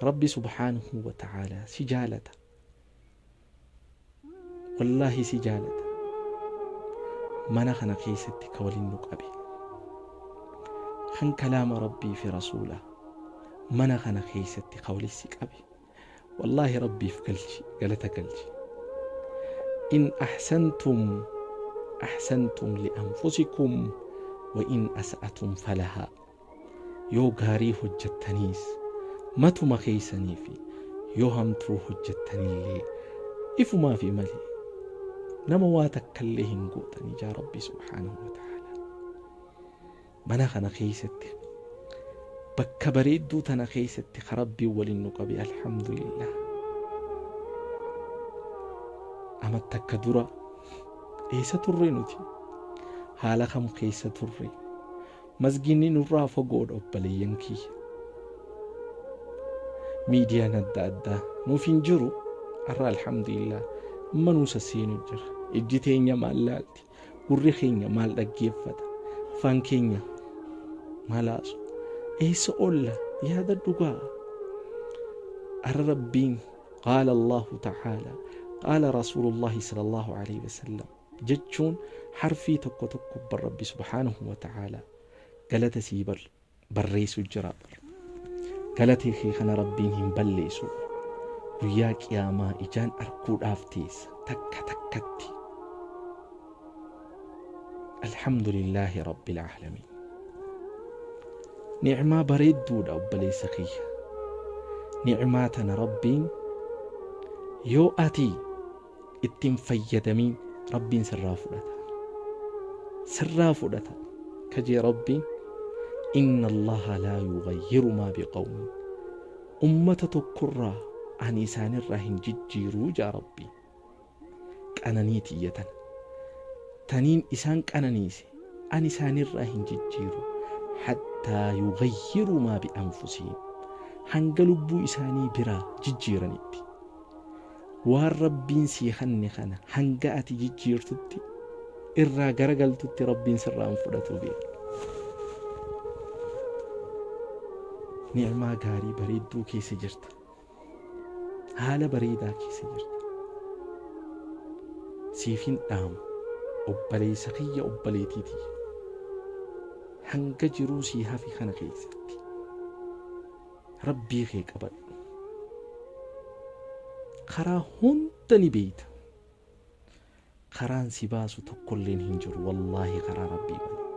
Rabbi subhaanahu wa ta'aalaa si jaalata, wallaahi si jaalata. Mana kana keessatti ka waliin nu qabe, kan kalaama Rabbii fi rasuulaa mana kana keessatti ka waliin si qabe, wallaahi Rabbiif galchi, galata galchi. In ahsantum ahsantum lianfusikum wa in asa'atum falahaa. Yoo gaarii hojjettaniis matuma keessanii fi yoo hamtuu hojjettanillee ifumaa fi malee nama waa takkallee hin gootanii jaa Rabbi subhaanahu wa ta'ala. Mana kana keessatti, bakka bareedduu tana keessatti ka Rabbiin waliin nu qabe, alhamdulillah. Ama takka dura eessa turre nuti? Haala kam keessa turre? Masgiinni nurraa fagoodha, obboleeyyan kiyya. Miidiyaan adda addaa nuuf hin jiru. Har'a alhamdulillah amma nuu sasseenu jira. Ijji teenya maal laalti? Gurri keenya maal dhaggeeffata? Afaan keenya maal haasu? Eessa oolla? Yaada dhugaa. Har'a Rabbiin qaala Allahu ta'ala, qaala Rasuulullahi sallallahu alaihi wasallam jechuun harfii tokko tokko bar Rabbi subhaanahu wa ta'ala galata sii barreessu jira bar. Galata kee kana Rabbiin hin balleessu. Guyyaa qiyaamaa ijaan arguudhaaf teessa takka takkatti. Alhamdulillaahi rabbil aalamiin. Nicmaa bareedduudha, obboleessa kiyya. Nicmaa tana Rabbiin yoo ati ittiin fayyadamiin Rabbiin sirraa fudhata. Sirraa fudhata. Kajee Rabbiin inna Allaha laa yughayyiru maa biqawmin. Ummata tokkorraa ani isaanirraa hin jijjiiruu jaa Rabbiin. Qananii tiyya tana. Taniin isaan qananiise ani isaanirraa hin jijjiiru. Hattaa yughayyiruu maa bi'anfusihim. Hanga lubbuu isaanii biraa jijjiiranitti. Waan Rabbiin sii kanne kana hanga ati jijjiirtutti, irraa garagaltutti, Rabbiin sirraa hin fudhatu beeku. Ni'maa gaarii bareedduu keessa jirta. Haala bareedaa keessa jirta. Siif hin dhaamu, obboleessa kiyya, obboleettii. Hanga jiruu sii hafi kana keessatti Rabbii kee qabadhu. Karaa hunda ni beeyta. Karaan si baasu tokkolleen hin jiru wallaahi karaa Rabbii malee.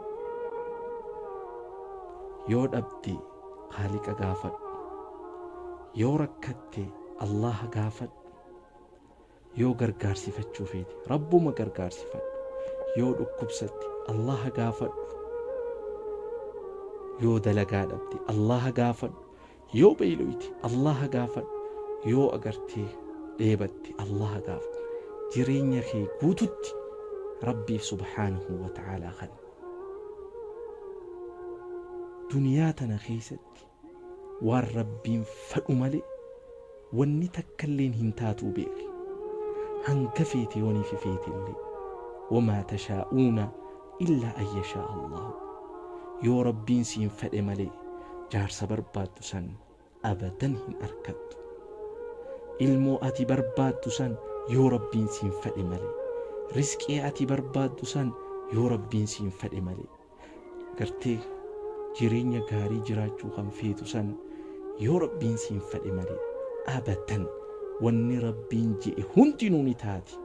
Yoo dhabde Haaliqa gaafadhu. Yoo rakkatte Allaha gaafadhu. Yoo gargaarsifachuu feete Rabbuma gargaarsifadhu. Yoo dhukkubsatte Allaha gaafadhu. Yoo dalagaa dhabde Allaha gaafadhu. Yoo beeloyte Allaha gaafadhu. Yoo agartee Dheebatte Allaha gaafadhu. Jireenya kee guututti Rabbiif subhaanahu wa ta'aalaa kan duniyaa tana keessatti waan Rabbiin fadhu malee wanni takkalleen hin taatuu beeki. Hanga feete yoonii fi feetellee, wamaa tashaa'uuna illaa an yashaa Allahu, yoo Rabbiin siin fedhe malee jaarsa barbaaddu san abadan hin arkattu. Ilmoo ati barbaaddu san yoo Rabbiin siin fedhe malee, risqii ati barbaaddu san yoo Rabbiin siin fedhe malee, gartee jireenya gaarii jiraachuu kan feetu san yoo Rabbiin siin fedhe malee, abadan. Wanni Rabbiin je'e hundinuu ni taati,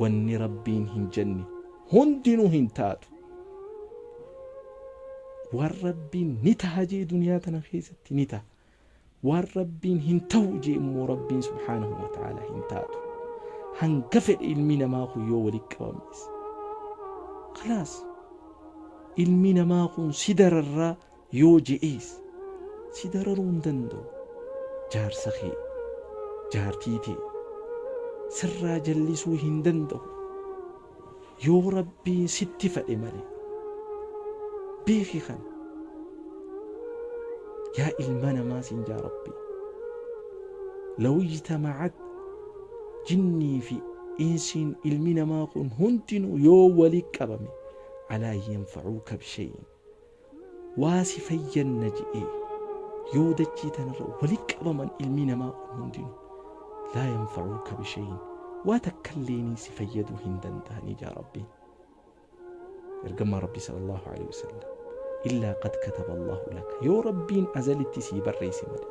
wanni Rabbiin hin jenne hundinuu hin taatu. Waan Rabbiin ni taha jee duniyaa tana keessatti ni taha, waan Rabbiin hin ta'u jee immoo Rabbiin subhaanahu wa ta'ala hin taatu. Hanga fedhe ilmi namaa kun yoo walitti qabames, khalaas, ilmi namaa kun si dararraa yoo je'ees si dararuu hin danda'u. Jaarsa kee, jaartii tee sirraa jallisuu hin danda'u yoo Rabbiin sitti fedhe malee. Beeki kana, yaa ilma namaa siin jaa Rabbi. Law ijtama'at jinnii fi insiin, ilmi namaa kun hundinuu yoo wali qabame, alaa an yanfa'uuka bishay'in, waa si fayyanna je'ee yoo dachii tanarra wali qabaman ilmi namaa kun hundinuu, laa yanfa'uuka bishay'in, waa takkalleeni si fayyaduu hin danda'anii jaa Rabbiin. Ergamaa Rabbi sallallahu alaihi wasallam, illaa qad kataba Allahu laka, yoo Rabbiin azalitti sii barreesse malee.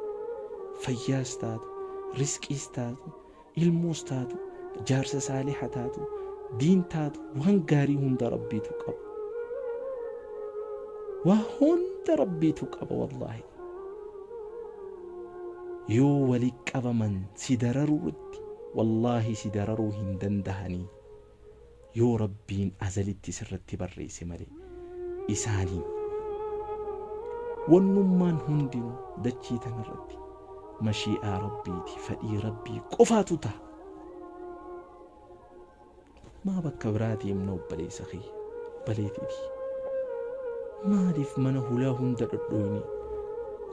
Fayyaas taatu, risqiis taatu, ilmoos taatu, jaarsa saaliha taatu, diin taatu, waan gaarii hunda Rabbiitu qaba. Waa hunda Rabbiitu qaba wallaahi. Yoo wali qabaman si dararuutti, wallaahi si dararuu hin dandahanii yoo Rabbiin azalitti sirratti barreesse malee isaaniin. Wannummaan hundinuu dachii tanarratti mashii'aa Rabbiiti, fedhii Rabbii qofaatu ta'a. Maa bakka biraa deemna, obboleessa kiyya, obboleettii? Maaliif mana hulaa hunda dhodhooyne?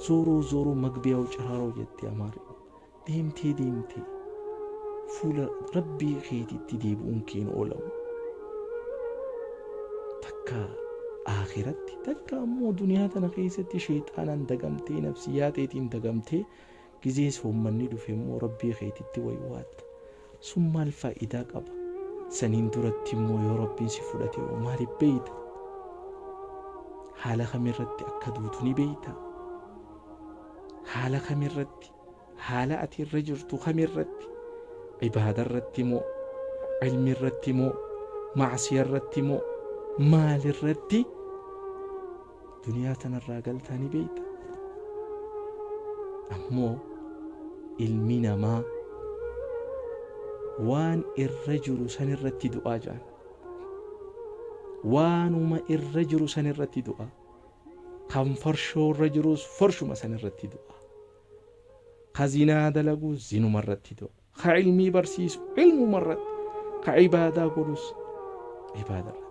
Zooroo zooroo magbiyaa'u ciraaroo jette Amaari. Deemtee deemtee fuula Rabbii keetitti deebi'uun keen oolamu. Takka aakiratti, takka ammoo duniyaa tana keessatti sheexaanaan dagamtee, nafsiyyaa teetiin dagamtee, gizee soommanni dhufe immoo Rabbii keetitti waywaatta. Sun maal faayidaa qaba? Saniin duratti immoo yoo Rabbiin si fudhate hoo maaliif beeyta? Haala kamirratti akka duutu ni beeyta? Haala kamirratti, haala ati irra jirtu kamirratti, ibaada irratti moo, ilmi irratti moo, macsiya irratti moo, maal irratti duniyaa tanarraa galtaa ni beeyta? Ammoo ilmi namaa waan irra jiru san irratti du'aa ja'an. Waanuma irra jiru san irratti du'a. Kan farshoo irra jirus farshuma san irratti du'a. Ka zinaa dalagu zinuma irratti du'a. Ka ilmii barsiisu ilmuma irratti. Ka ibaadaa godhus ibaada irratti.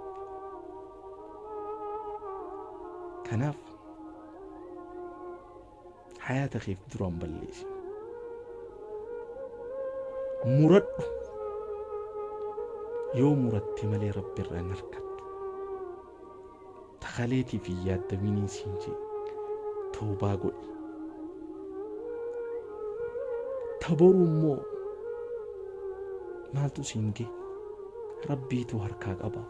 Kanaaf hayaata keef duraan balleessi. Muradhu. Yoo muratte malee Rabbi irraa hin harkattu. Takaleetiif hin yaaddaminiin siin jee. Tawbaa godhi. Ta boru immoo maaltu siin gee? Rabbiitu harkaa qaba.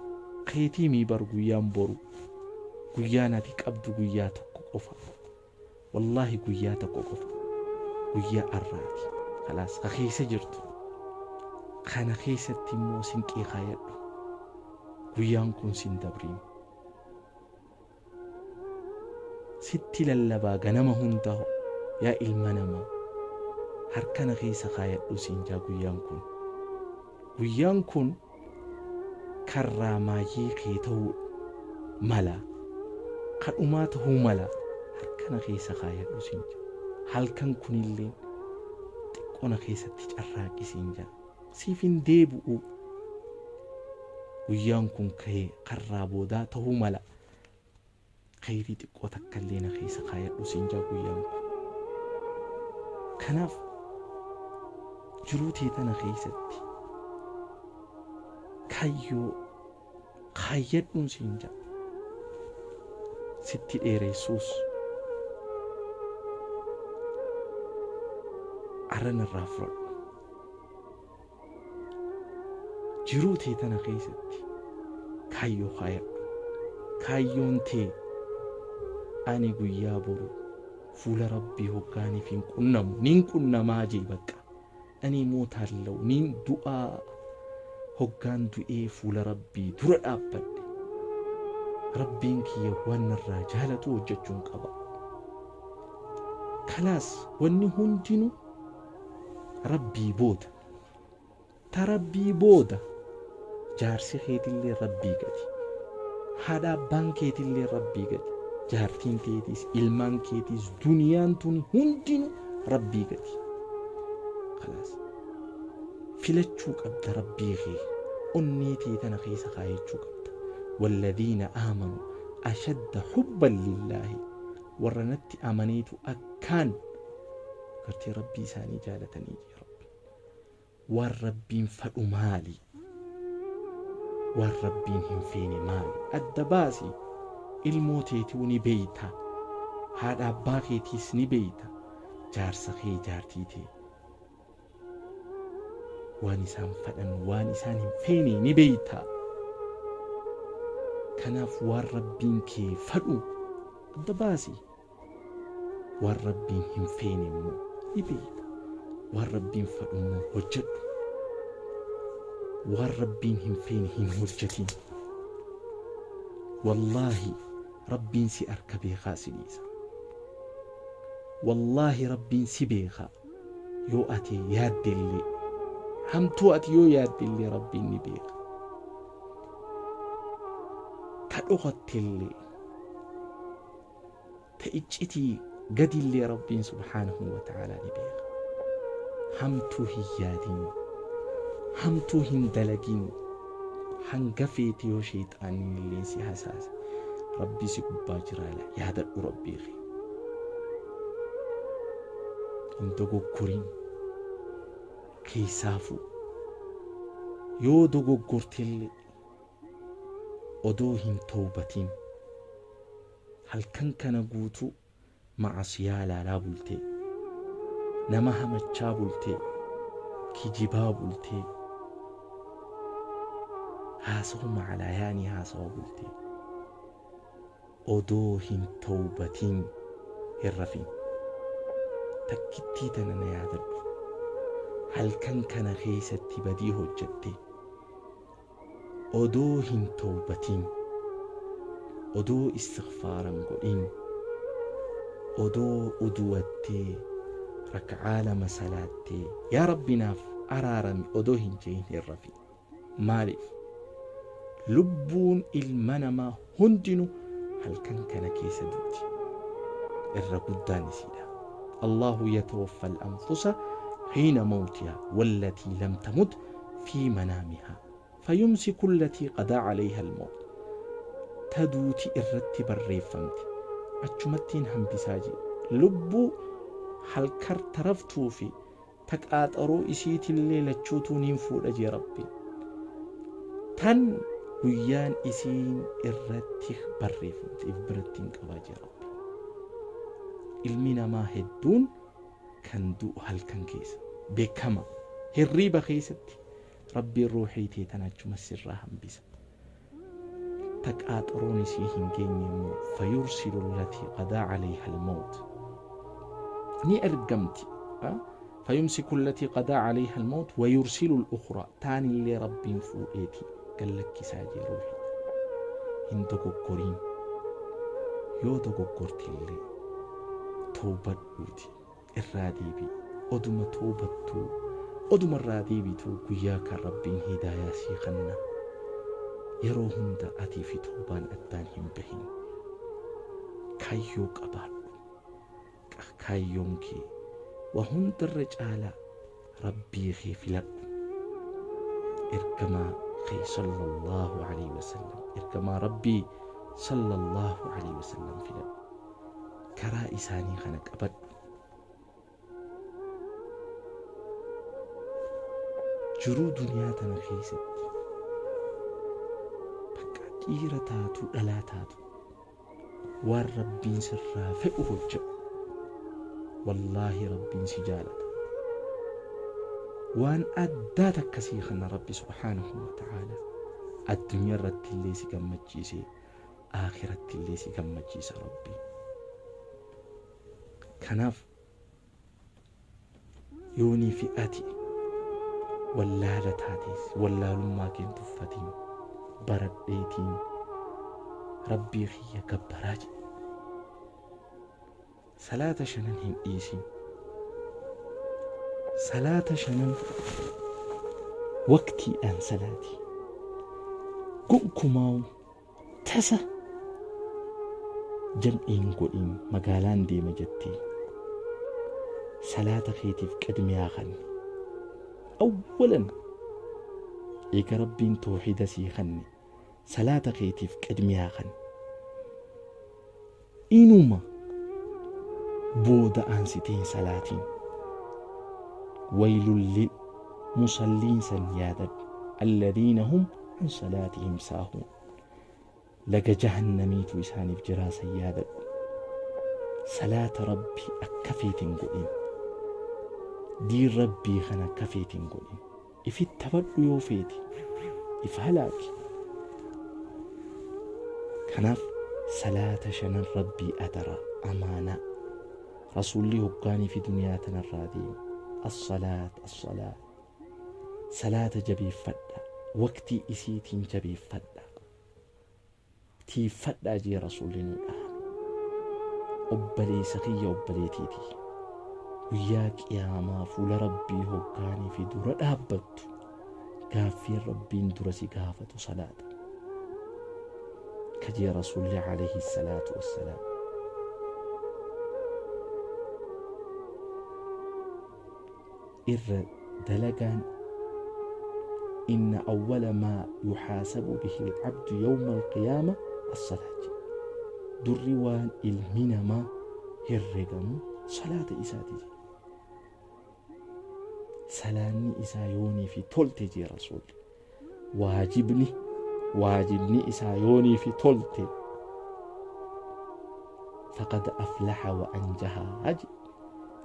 Keetii mii bar guyyaan boru. Guyyaan ati qabdu guyyaa tokko qofa. Wallaahi guyyaa tokko qofa. Guyyaa arraati. Khalaas, ka keessa jirtu. Kana keessatti immoo sinqii kaayadhu. Guyyaan kun sin dabriin. Sitti lallabaa ganama hunda, yaa ilma namaa, harkana keessa kaayadhu siin jaa guyyaan kun. Guyyaan kun karraa maayii kee ta'uu mala. Kadhumaa ta'uu mala. Harkana keessa kaayadhu siin jaa. Halkan kunillee xiqqoo Xiqqoona keessatti carraaqisiin jira. Siif hin deebi'u. Guyyaan kun ka'ee karraa boodaa ta'uu mala. Khayrii xiqqoo takka illee na keessa kaayadhu siin jaa guyyaan kun. Kanaaf jiruu tee tana keessatti kaayyoo kaayyadhuun siin jaa. Sitti dheeressuus arra narraa fudhadhu. Jiruu tee tana keessatti kaayyoo kaayadhu. Kaayyoon tee ani guyyaa boru fuula Rabbii hoggaaniif hin qunnamu nin qunnamaa jee bakka. Ani mootaallau nin du'aa hoggaan du'ee fuula Rabbii dura dhaabbadhe. Rabbiin kiyya waan narraa jaalatu hojjechuun qaba. Kalaas wanni hundinuu Rabbii booda. Ta Rabbii booda jaarsi keetillee Rabbii gadi. Haadha abbaan keetillee Rabbii gadi. Jaartiin teetiis ilmaan keetiis duniyaan tuni hundinuu Rabbii gadi. Kalaas filachuu qabda Rabbii kee onnee tee tana keessa kaayachuu qabda. Walladhiina aamanu ashadda hubban lillaahi warra natti amaneetu akkaan gartee Rabbii isaanii jaalatanii jee Rabbi. Waan Rabbiin fadhu maali? Waan Rabbiin hin feene maali? Adda baasi. Ilmoo teetuu ni beeyta. Haadha abbaa keetiis ni beeyta. Jaarsa kee jaartii tee. Waan isaan fadhan waan isaan hin feene ni beeyta. Kanaaf waan Rabbiin kee fadhu adda baasi. Waan Rabbiin hin feene immoo ni beeyta. Waan Rabbiin fadhu immoo hojjedhu. Waan Rabbiin hin feene hin hojjetin. Wallaahi Rabbiin si arka beekaa si dhiisa. Wallaahi Rabbiin si beeka yoo ati yaadde illee hamtuu ati yoo yaadde illee Rabbiin ni beeka. Ta dhokatte illee ta iccitii gadi illee Rabbiin subhaanahu wa ta'aalaa ni beeka. Hamtuu hin yaadin, hamtuu hin dalagin, hanga feete yoo sheexaanni illee si hasaase Rabbii si gubbaa jiraala yaadadhu Rabbii kee. Hin dogoggorin keessaafuu yoo dogoggortellee odoo hin towbatin halkan kana guutuu ma'asiyaa laalaa bultee nama hamachaa bultee kijibaa bultee haasawa macalaayaanii haasawa bultee odoo hin towbatin hin rafin. Takkittii tana na yaadadhu. Halkan kana keessatti badii hojjatte odoo hin towbatin, odoo istighfaaran godhin, odoo uduwattee rak'aa lama salaattee yaa Rabbi naaf araarami odoo hin je'in hin rafin. Maaliif? Lubbuun ilma namaa hundinuu halkan kana keessa duuti. Irra guddaan isiidha. Allahu yatawaffa al-anfusa hiina mawtiha wallatii lam tamut fi manaamiha fayumsiku allatii qadaa alayha al-mawt. Ta duuti irratti barreeffamte achumattiin hambisaa jee. Lubbuu halkar taraftuu fi ta qaaxaroo isiitillee lachuutuu niin fuudha jee Rabbiin. Tan guyyaan isiin irratti barreeffamte if biratti hin qabaa jee Rabbiin. Ilmi namaa hedduun kan du'u halkan keessa beekama. Hirriiba keessatti Rabbiin ruuxii tee tana achuma sirraa hambisa. Ta qaaxaroon isii hin geenye immoo fayursilu allatii qadaa alayha al-mawt. Ni ergamti. Fayumsiku allatii qadaa alayha al-mawt wa yursilu al-ukhra. Taanillee Rabbiin fuudheeti gallakkisaa jee ruuxii. Hin dogoggoriin. Yoo dogoggortillee towbadhuuti irraa deebi'i. Oduma towbattuu oduma irraa deebituu guyyaa kan Rabbiin hidaayaa sii kanna. Yeroo hunda atii fi towbaan addaan hin bahin. Kaayyoo qabaadhu. Kaayyoon kee waa hundarra caalaa Rabbii kee filadhu. Ergamaa kee sallallahu alaihi wasallam, ergamaa Rabbii sallallahu alaihi wasallam filadhu. Karaa isaanii kana qabadhu. Jiruu duniyaa tana keessatti bakka dhiira taatu dhalaa taatu waan Rabbiin sirraa fedhu hojjedhu. Wallaahi Rabbiin si jaalata. Waan addaa takkasii kana Rabbi subhaanahu wa ta'aala addunyaa irratti illee si gammachiisee akhiratti illee si gammachiisa Rabbi. Kanaaf yoonii fi ati wallaala taates wallaalummaa kee hin tuffatiin, baradheetiin Rabbii kiyya gabbaraa jedhe. Salaata shanan hin dhiisin. Salaata shanan waqtiidhaan salaati. Gonkumaa tasa jam'iin godhin magaalaan deema jettee. Salaata keetiif qidmiyaa kanni. Awwalan eega Rabbiin toohida sii kanne salaata keetiif qidmiyaa kanni. Inuma booda aansiteen salaatiin. Waylul lil musalliin san yaadadhu. Alladhiina hum an salaatihim saahuun. Laga jahannamiitu isaaniif jiraa san yaadadhu. Salaata Rabbii akka feetin godhin. Diin Rabbii kana akka feetin godhin. Ifit taphadhu yoo feete. If halaaki. Kanaaf salaata shanan Rabbii adaraa amaanaa. Rasuulli hoggaanii fi duniyaa tanarraa deeme. As-salaat as-salaat. Salaata jabeeffadha. Waqtii isiitiin jabeeffadha. Tiiffadhaa jee Rasuulli nuu dhaame. Obboleessa kiyya obboleetiiti. Guyyaa qiyaamaa fuula Rabbii hoggaanii fi dura dhaabbattu gaaffiin Rabbiin dura si gaafatu salaata. Kajee Rasuulli alayhi salaatu wassalaam. Irra dalagaan inna awwala maa yuhaasabu bihi al-abdu yawma al-qiyaama as-salaat. Durri waan ilmi namaa herregamu salaata isaati jedhe. Salaanni isaa yoonii fi tolte jee Rasuulli. Waajibni isaa yoonii fi tolte faqad aflaha wa anjaha jedhe.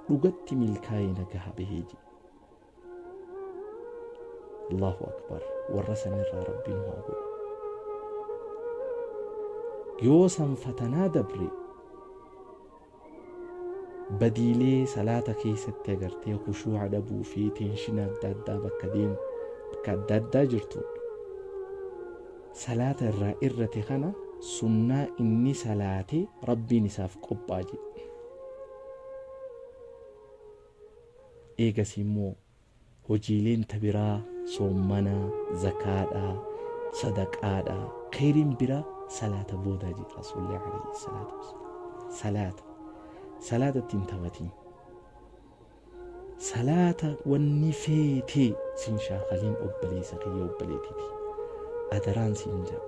Dhugatti milkaa'ee nagaha bahee jedhe. Allahu akbar, warra sanirraa Rabbiin haa godhu. Yoo san fatanaa dabre badiilee salaata keessatti agartee khushuu'a dhabuu fi teenshina adda addaa bakka deemu bakka adda addaa jirtu salaata irraa irrate kana sunnaa inni salaate Rabbiin isaaf qophaa jedhe. Eegas immoo hojiileen tabiraa soommanaa, zakaadhaa, sadaqaadhaa, kheyriin biraa salaata boodaa jedhe Rasuulli alayhi salaatu wassalaam. Salaata. Salaata ittiin taphatiin. Salaata wanni feetee sin shaakaliin obboleessa kiyya obboleetiiti. Adaraan siin jedha.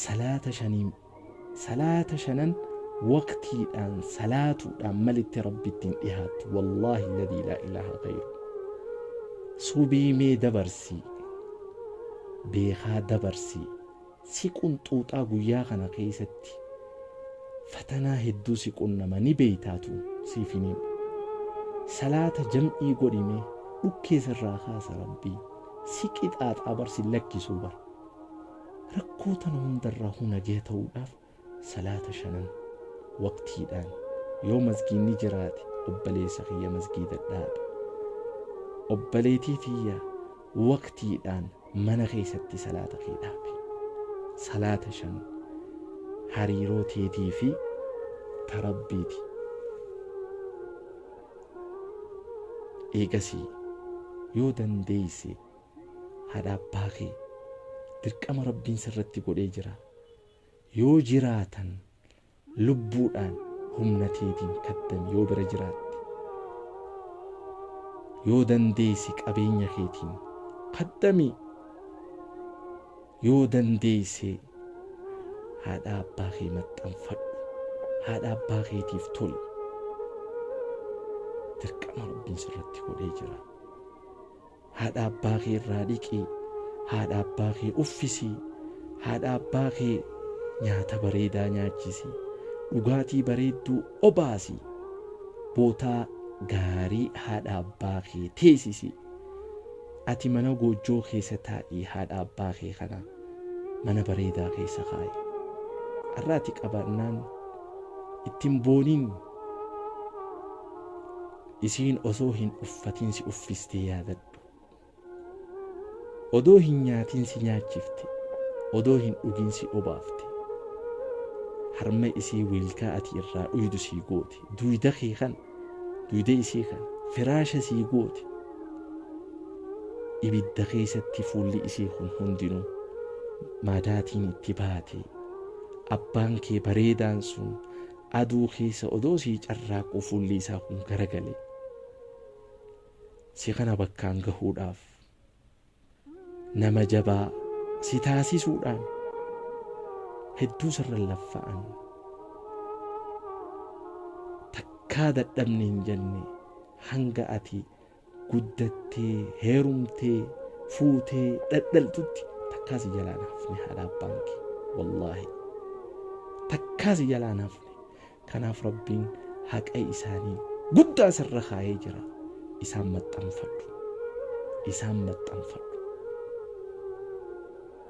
Salaata shaniin salaata shanan waqtiidhaan salaatuudhaan malitti Rabbittiin dhihaattu wallaahi alladhii laa ilaaha ghayru. Subii mee dabarsii beekaa dabarsii si qunxuuxaa guyyaa kana keessatti fatanaa hedduu si qunnama ni beeytaatu siif hin himu. Salaata jam'ii godhime dhukkee sirraa kaasa Rabbii si qixaaxaa bar si lakkisuu bar. Rakkoo tana hundarraa hunagee ta'uudhaaf salaata shanan waqtiidhaan yoo masgiidni jiraate obboleessa kiyya masgiida dhaabe. Obboleetii tiyya waqtiidhaan mana keessatti salaata kee dhaabe. Salaata shan hariiroo teetii fi ta Rabbiiti. Eegasii yoo dandeeyse haadha abbaa kee dirqama Rabbiin sirratti godhee jira. Yoo jiraatan lubbuudhaan humna teetiin kaddami yoo bira jiraatte. Yoo dandeesse qabeenya keetiin kaddami. Yoo dandeesse haadha abbaa kee maxxanfadhu. Haadha abbaa keetiif toli. Dirqama Rabbiin sirratti godhee jira. Haadha abbaa kee irraa dhiqi. Haadha abbaa kee uffisi. Haadha abbaa kee nyaata bareedaa nyaachisi. Dhugaatii bareedduu obaasi. Bootaa gaarii haadha abbaa kee teessisi. Ati mana goojjoo keessa taa'ii haadha abbaa kee kana mana bareedaa keessa kaa'i. Har'a ati qabaannaan ittiin booniin isiin osoo hin uffatin si uffistee yaadadhu. Odoo hin nyaatin si nyaachifte. Odoo hin dhugin si obaafte. Harma isii wiilkaa ati irraa dhuydu sii goote. Duyda kee kana, duyda isii kana, firaasha sii goote. Ibidda keessatti fuulli isii kun hundinuu madaatiin itti baate. Abbaan kee bareedaan sun aduu keessa odoo sii carraaquu fuulli isaa kun garagale. Si kana bakkaan gahuudhaaf nama jabaa si taasisuudhaan hedduu sirra laffa'an. Takkaa dadhabne hin jenne hanga ati guddattee heerumtee fuutee dhadhaltutti takkaa si jalaan hafne haadha abbaan kee. Wallaahi takkaa si jalaan hafne. Kanaaf Rabbiin haqa isaanii guddaa sirra kaayee jira. Isaan maxxanfadhu. Isaan maxxanfadhu.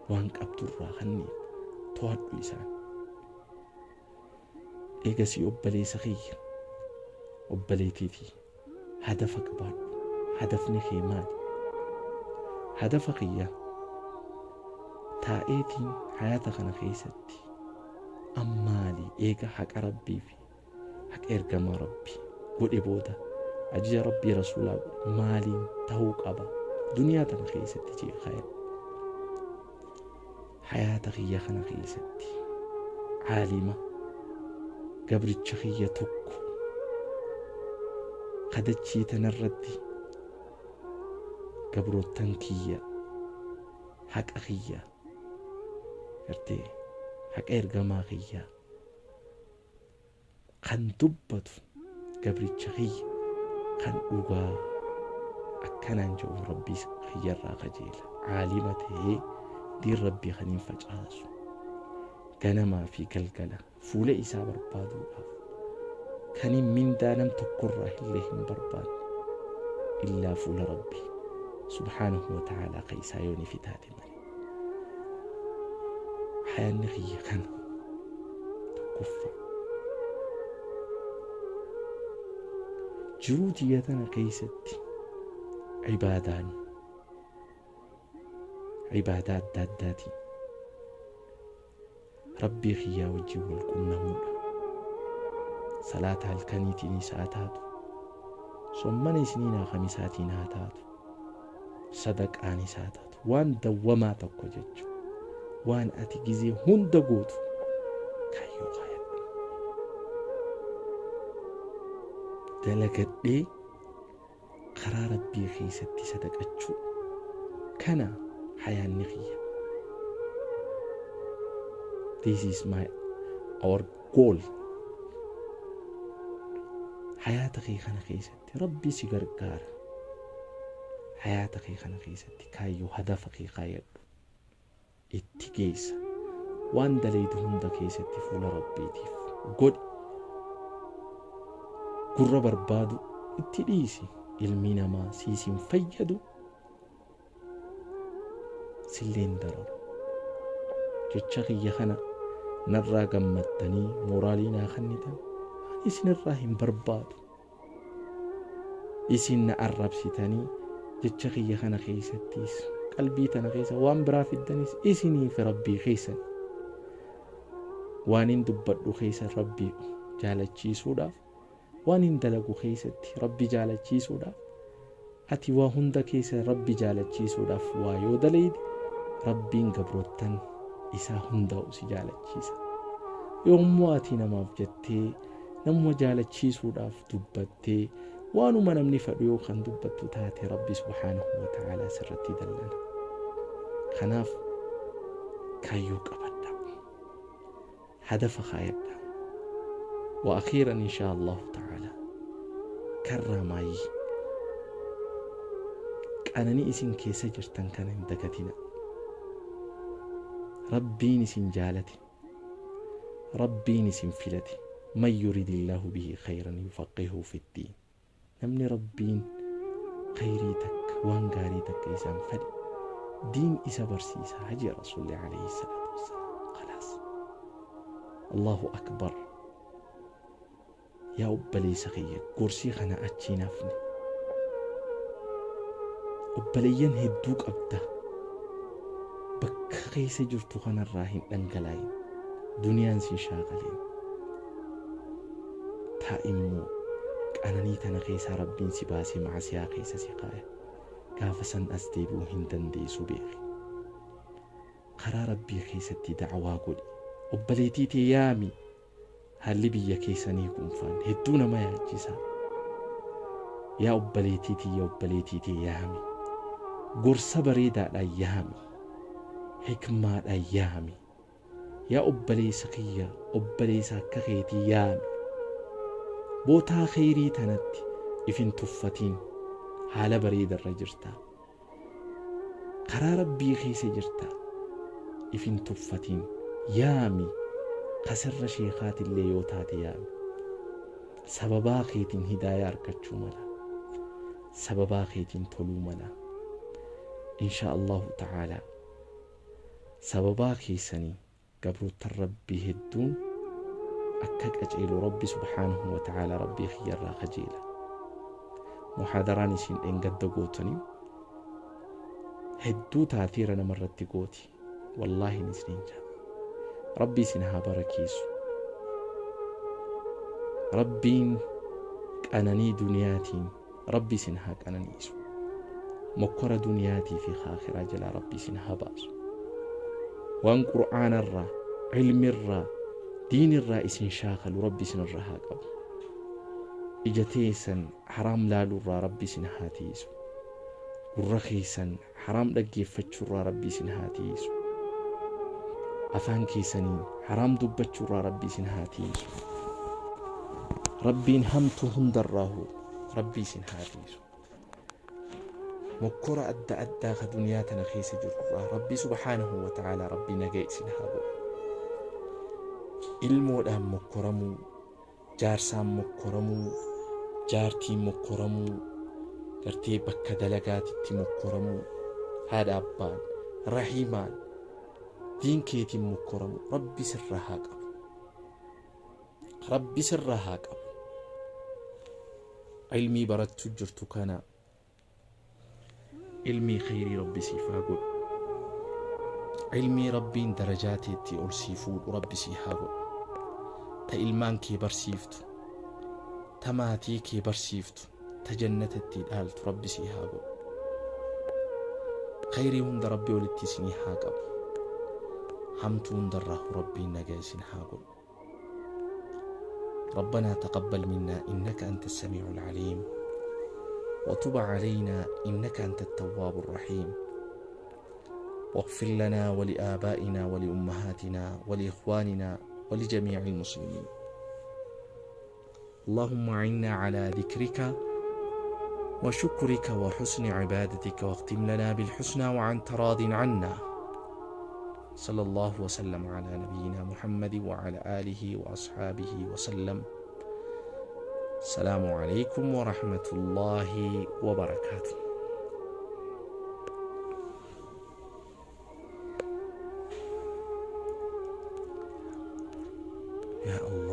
Waan qabdurraa kanneen to'adhu isaan. Eegasii obboleessa kiyya obboleetiitii hadafa qabaadhu. Hadafni kee maali? Hadafa kiyya taa'eetiin hayaata kana keessatti ammaali eega haqa Rabbii fi haqa ergamaa Rabbii godhe booda ajaja Rabbii rasuulaa godhe maaliin ta'uu qaba duniyaa tana keessatti jeeqaa hayaata kiyya kana keessatti caalima gabricha kiyya tokko kadachii tanarratti gabroottan kiyya haqa kiyya gartee haqa ergamaa kiyya kan dubbatu gabricha kiyya kan dhugaa akkanaan jedhu Rabbii kiyyarraa kajeela. Caalima ta'ee diin Rabbii kan hin facaasu ganamaa fi galgala fuula isaa barbaaduudhaaf kan hin mindaa nam tokkorraa illee hin barbaanne illaa fuula Rabbii subhaanahu wa ta'aalaa ka isaa yoo ni fitaate malee. Hayaanni kiyya kana tokkoffaa. Jiruu tiyya tana keessatti ibaadaan ibaadaa adda addaatiin Rabbii kiyyaa wajjin wal qunnamuudha. Salaata halkaniitiinis haa taatu, sommana isniinaa kamisaatiin haa taatu, sadaqaanis haa taatu, waan dawwamaa tokko jechuudha. Waan ati gizee hunda gootu kaayyoo kaayadhu. Dalagadhee karaa Rabbii keessatti sadaqachuu kana hayaanni kiyya. This is my our goal. Hayaata kee kana keessatti Rabbi si gargaara. Hayaata kee kana keessatti kaayyoo hadafa kee kaayadhu. Itti geessa. Waan dalaydu hunda keessatti fuula Rabbiitiif godhi. Gurra barbaadu itti dhiisi. Ilmi namaa siis hin fayyadu. Silleen dararu. Jecha kiyya kana narraa gammaddanii mooraalii naa kennitan ani isinirraa hin barbaadu. Isin na arrabsitanii jecha kiyya kana keessattis qalbii tana keessa waan biraa fiddanis isinii fi Rabbii keessan. Waan hin dubbadhu keessa Rabbii jaalachiisuudhaaf, waan hin dalagu keessatti Rabbi jaalachiisuudhaaf, ati waa hunda keessa Rabbi jaalachiisuudhaaf waa yoo dalayde Rabbiin gabroottan isaa hundaa'u si jaalachiisa. Yommuu ati namaaf jettee namuma jaalachiisuudhaaf dubbattee Waanuma namni fedhu yoo kan dubbattu taate Rabbi subhaanahu wa ta'aalaa sirratti dallana. Kanaaf kaayyoo qabadha, hadafa kaayadha. Wa akhiiran inshaa Allahu ta'aalaa karraa maayii qananii isin keessa jirtan kana hin dagatina. Rabbiin isin jaalate, Rabbiin isin filate. Man yuridillahu bihi khayran yufaqihu fiddiin. Namni Rabbiin khayrii takka, waan gaarii takka isaan fedhe, diin isa barsiisa jee Rasuulli alayhi salaatu wassalaam. Khalaas, Allahu akbar. Yaa obboleessa kiyya, gorsii kana achiin hafne. Obboleeyyan hedduu qabda, bakka keessa jirtu kanarraa hin dhangala'in, duniyaan sin shaaqaleen. Taa'immoo qananii tana keessaa Rabbiin si baasee macasiyaa keessa si kaaya. Gaafa san as deebi'uu hin dandeessu, beeki. Karaa Rabbii keessatti da'awaa godhi, obboleettii tee yaami. Haalli biyya keessanii kunfaan hedduu nama yaachisa. Yaa obboleettii tiyya, obboleettii tee yaami, gorsa bareedaadhaan yaami, hikmaadhaan yaami. Yaa obboleessa kiyya, obboleessa akka keetii yaami. Bootaa kheyrii tanatti ifin tuffatiin. Haala bareedarra jirta, karaa Rabbii keessa jirta, ifin tuffatiin. Yaami, kasirra sheekaatillee yoo taate yaami. Sababaa keetiin hidaayaa argachuu mala, sababaa keetiin toluu mala, insha Allahu ta'aalaa. Sababaa keessanii gabroottan Rabbii hedduun akka qaceelu Rabbi subhaanahu wa ta'aalaa Rabbii kiyyarraa kajeela. Muhaadaraan isin dheengadda gootanii hedduu taatiira namarratti gooti. Wallaahi isiniin jaa, Rabbi isin haa barakeessu. Rabbiin qananii duniyaatiin Rabbi isin haa qananiisu. Mokkora duniyaatii fi aakhiraa jalaa Rabbi isin haa baasu. Waan Qur'aanarraa, ilmirraa, diinirraa isin shaakalu Rabbi isinirraa haa qabu. Ija teessan haraam laaluurraa Rabbi isin haa tiisu. Gurra keessan haraam dhaggeeffachuurraa Rabbi isin haa tiisu. Afaan keessaniin haraam dubbachuurraa Rabbi isin haa tiisu. Rabbiin hamtuu hundarraahu Rabbi isin haa tiisu. Mokkora adda addaa ka duniyaa tana keessa jirurraa Rabbi subhaanahu wa ta'aalaa Rabbi nagaa isin haa godhu. Ilmoodhaan mokkoramuu, jaarsaan mokkoramuu, jaartiin mokkoramuu, gartee bakka dalagaatitti mokkoramuu, haadha abbaan, rahimaan, diin keetiin mokkoramuu Rabbi sirraa haa qabu. Rabbi sirraa haa qabu. Ilmii barachuu jirtu kana ilmii khayrii Rabbi siif haa godhu. Ilmii Rabbiin darajaa teetti ol sii fuudhu Rabbi sii haa godhu. Ta ilmaan kee barsiiftu, ta maatii kee barsiiftu, ta jannata itti dhaaltu Rabbi sii haa godhu. Khayrii hunda Rabbi walitti isinii haa qabu. Hamtuu hundarraa Rabbiin nagaa isin haa godhu. ربنا تقبل منا إنك أنت السميع العليم، وتب علينا إنك أنت التواب الرحيم، واغفر لنا ولآبائنا ولأمهاتنا ولإخواننا ولجميع المسلمين. اللهم أعنا على ذكرك وشكرك وحسن عبادتك، واختم لنا بالحسنى وأنت راض عنا. صلى الله وسلم على نبينا محمد وعلى آله وأصحابه وسلم. السلام عليكم ورحمة الله وبركاته. يا الله.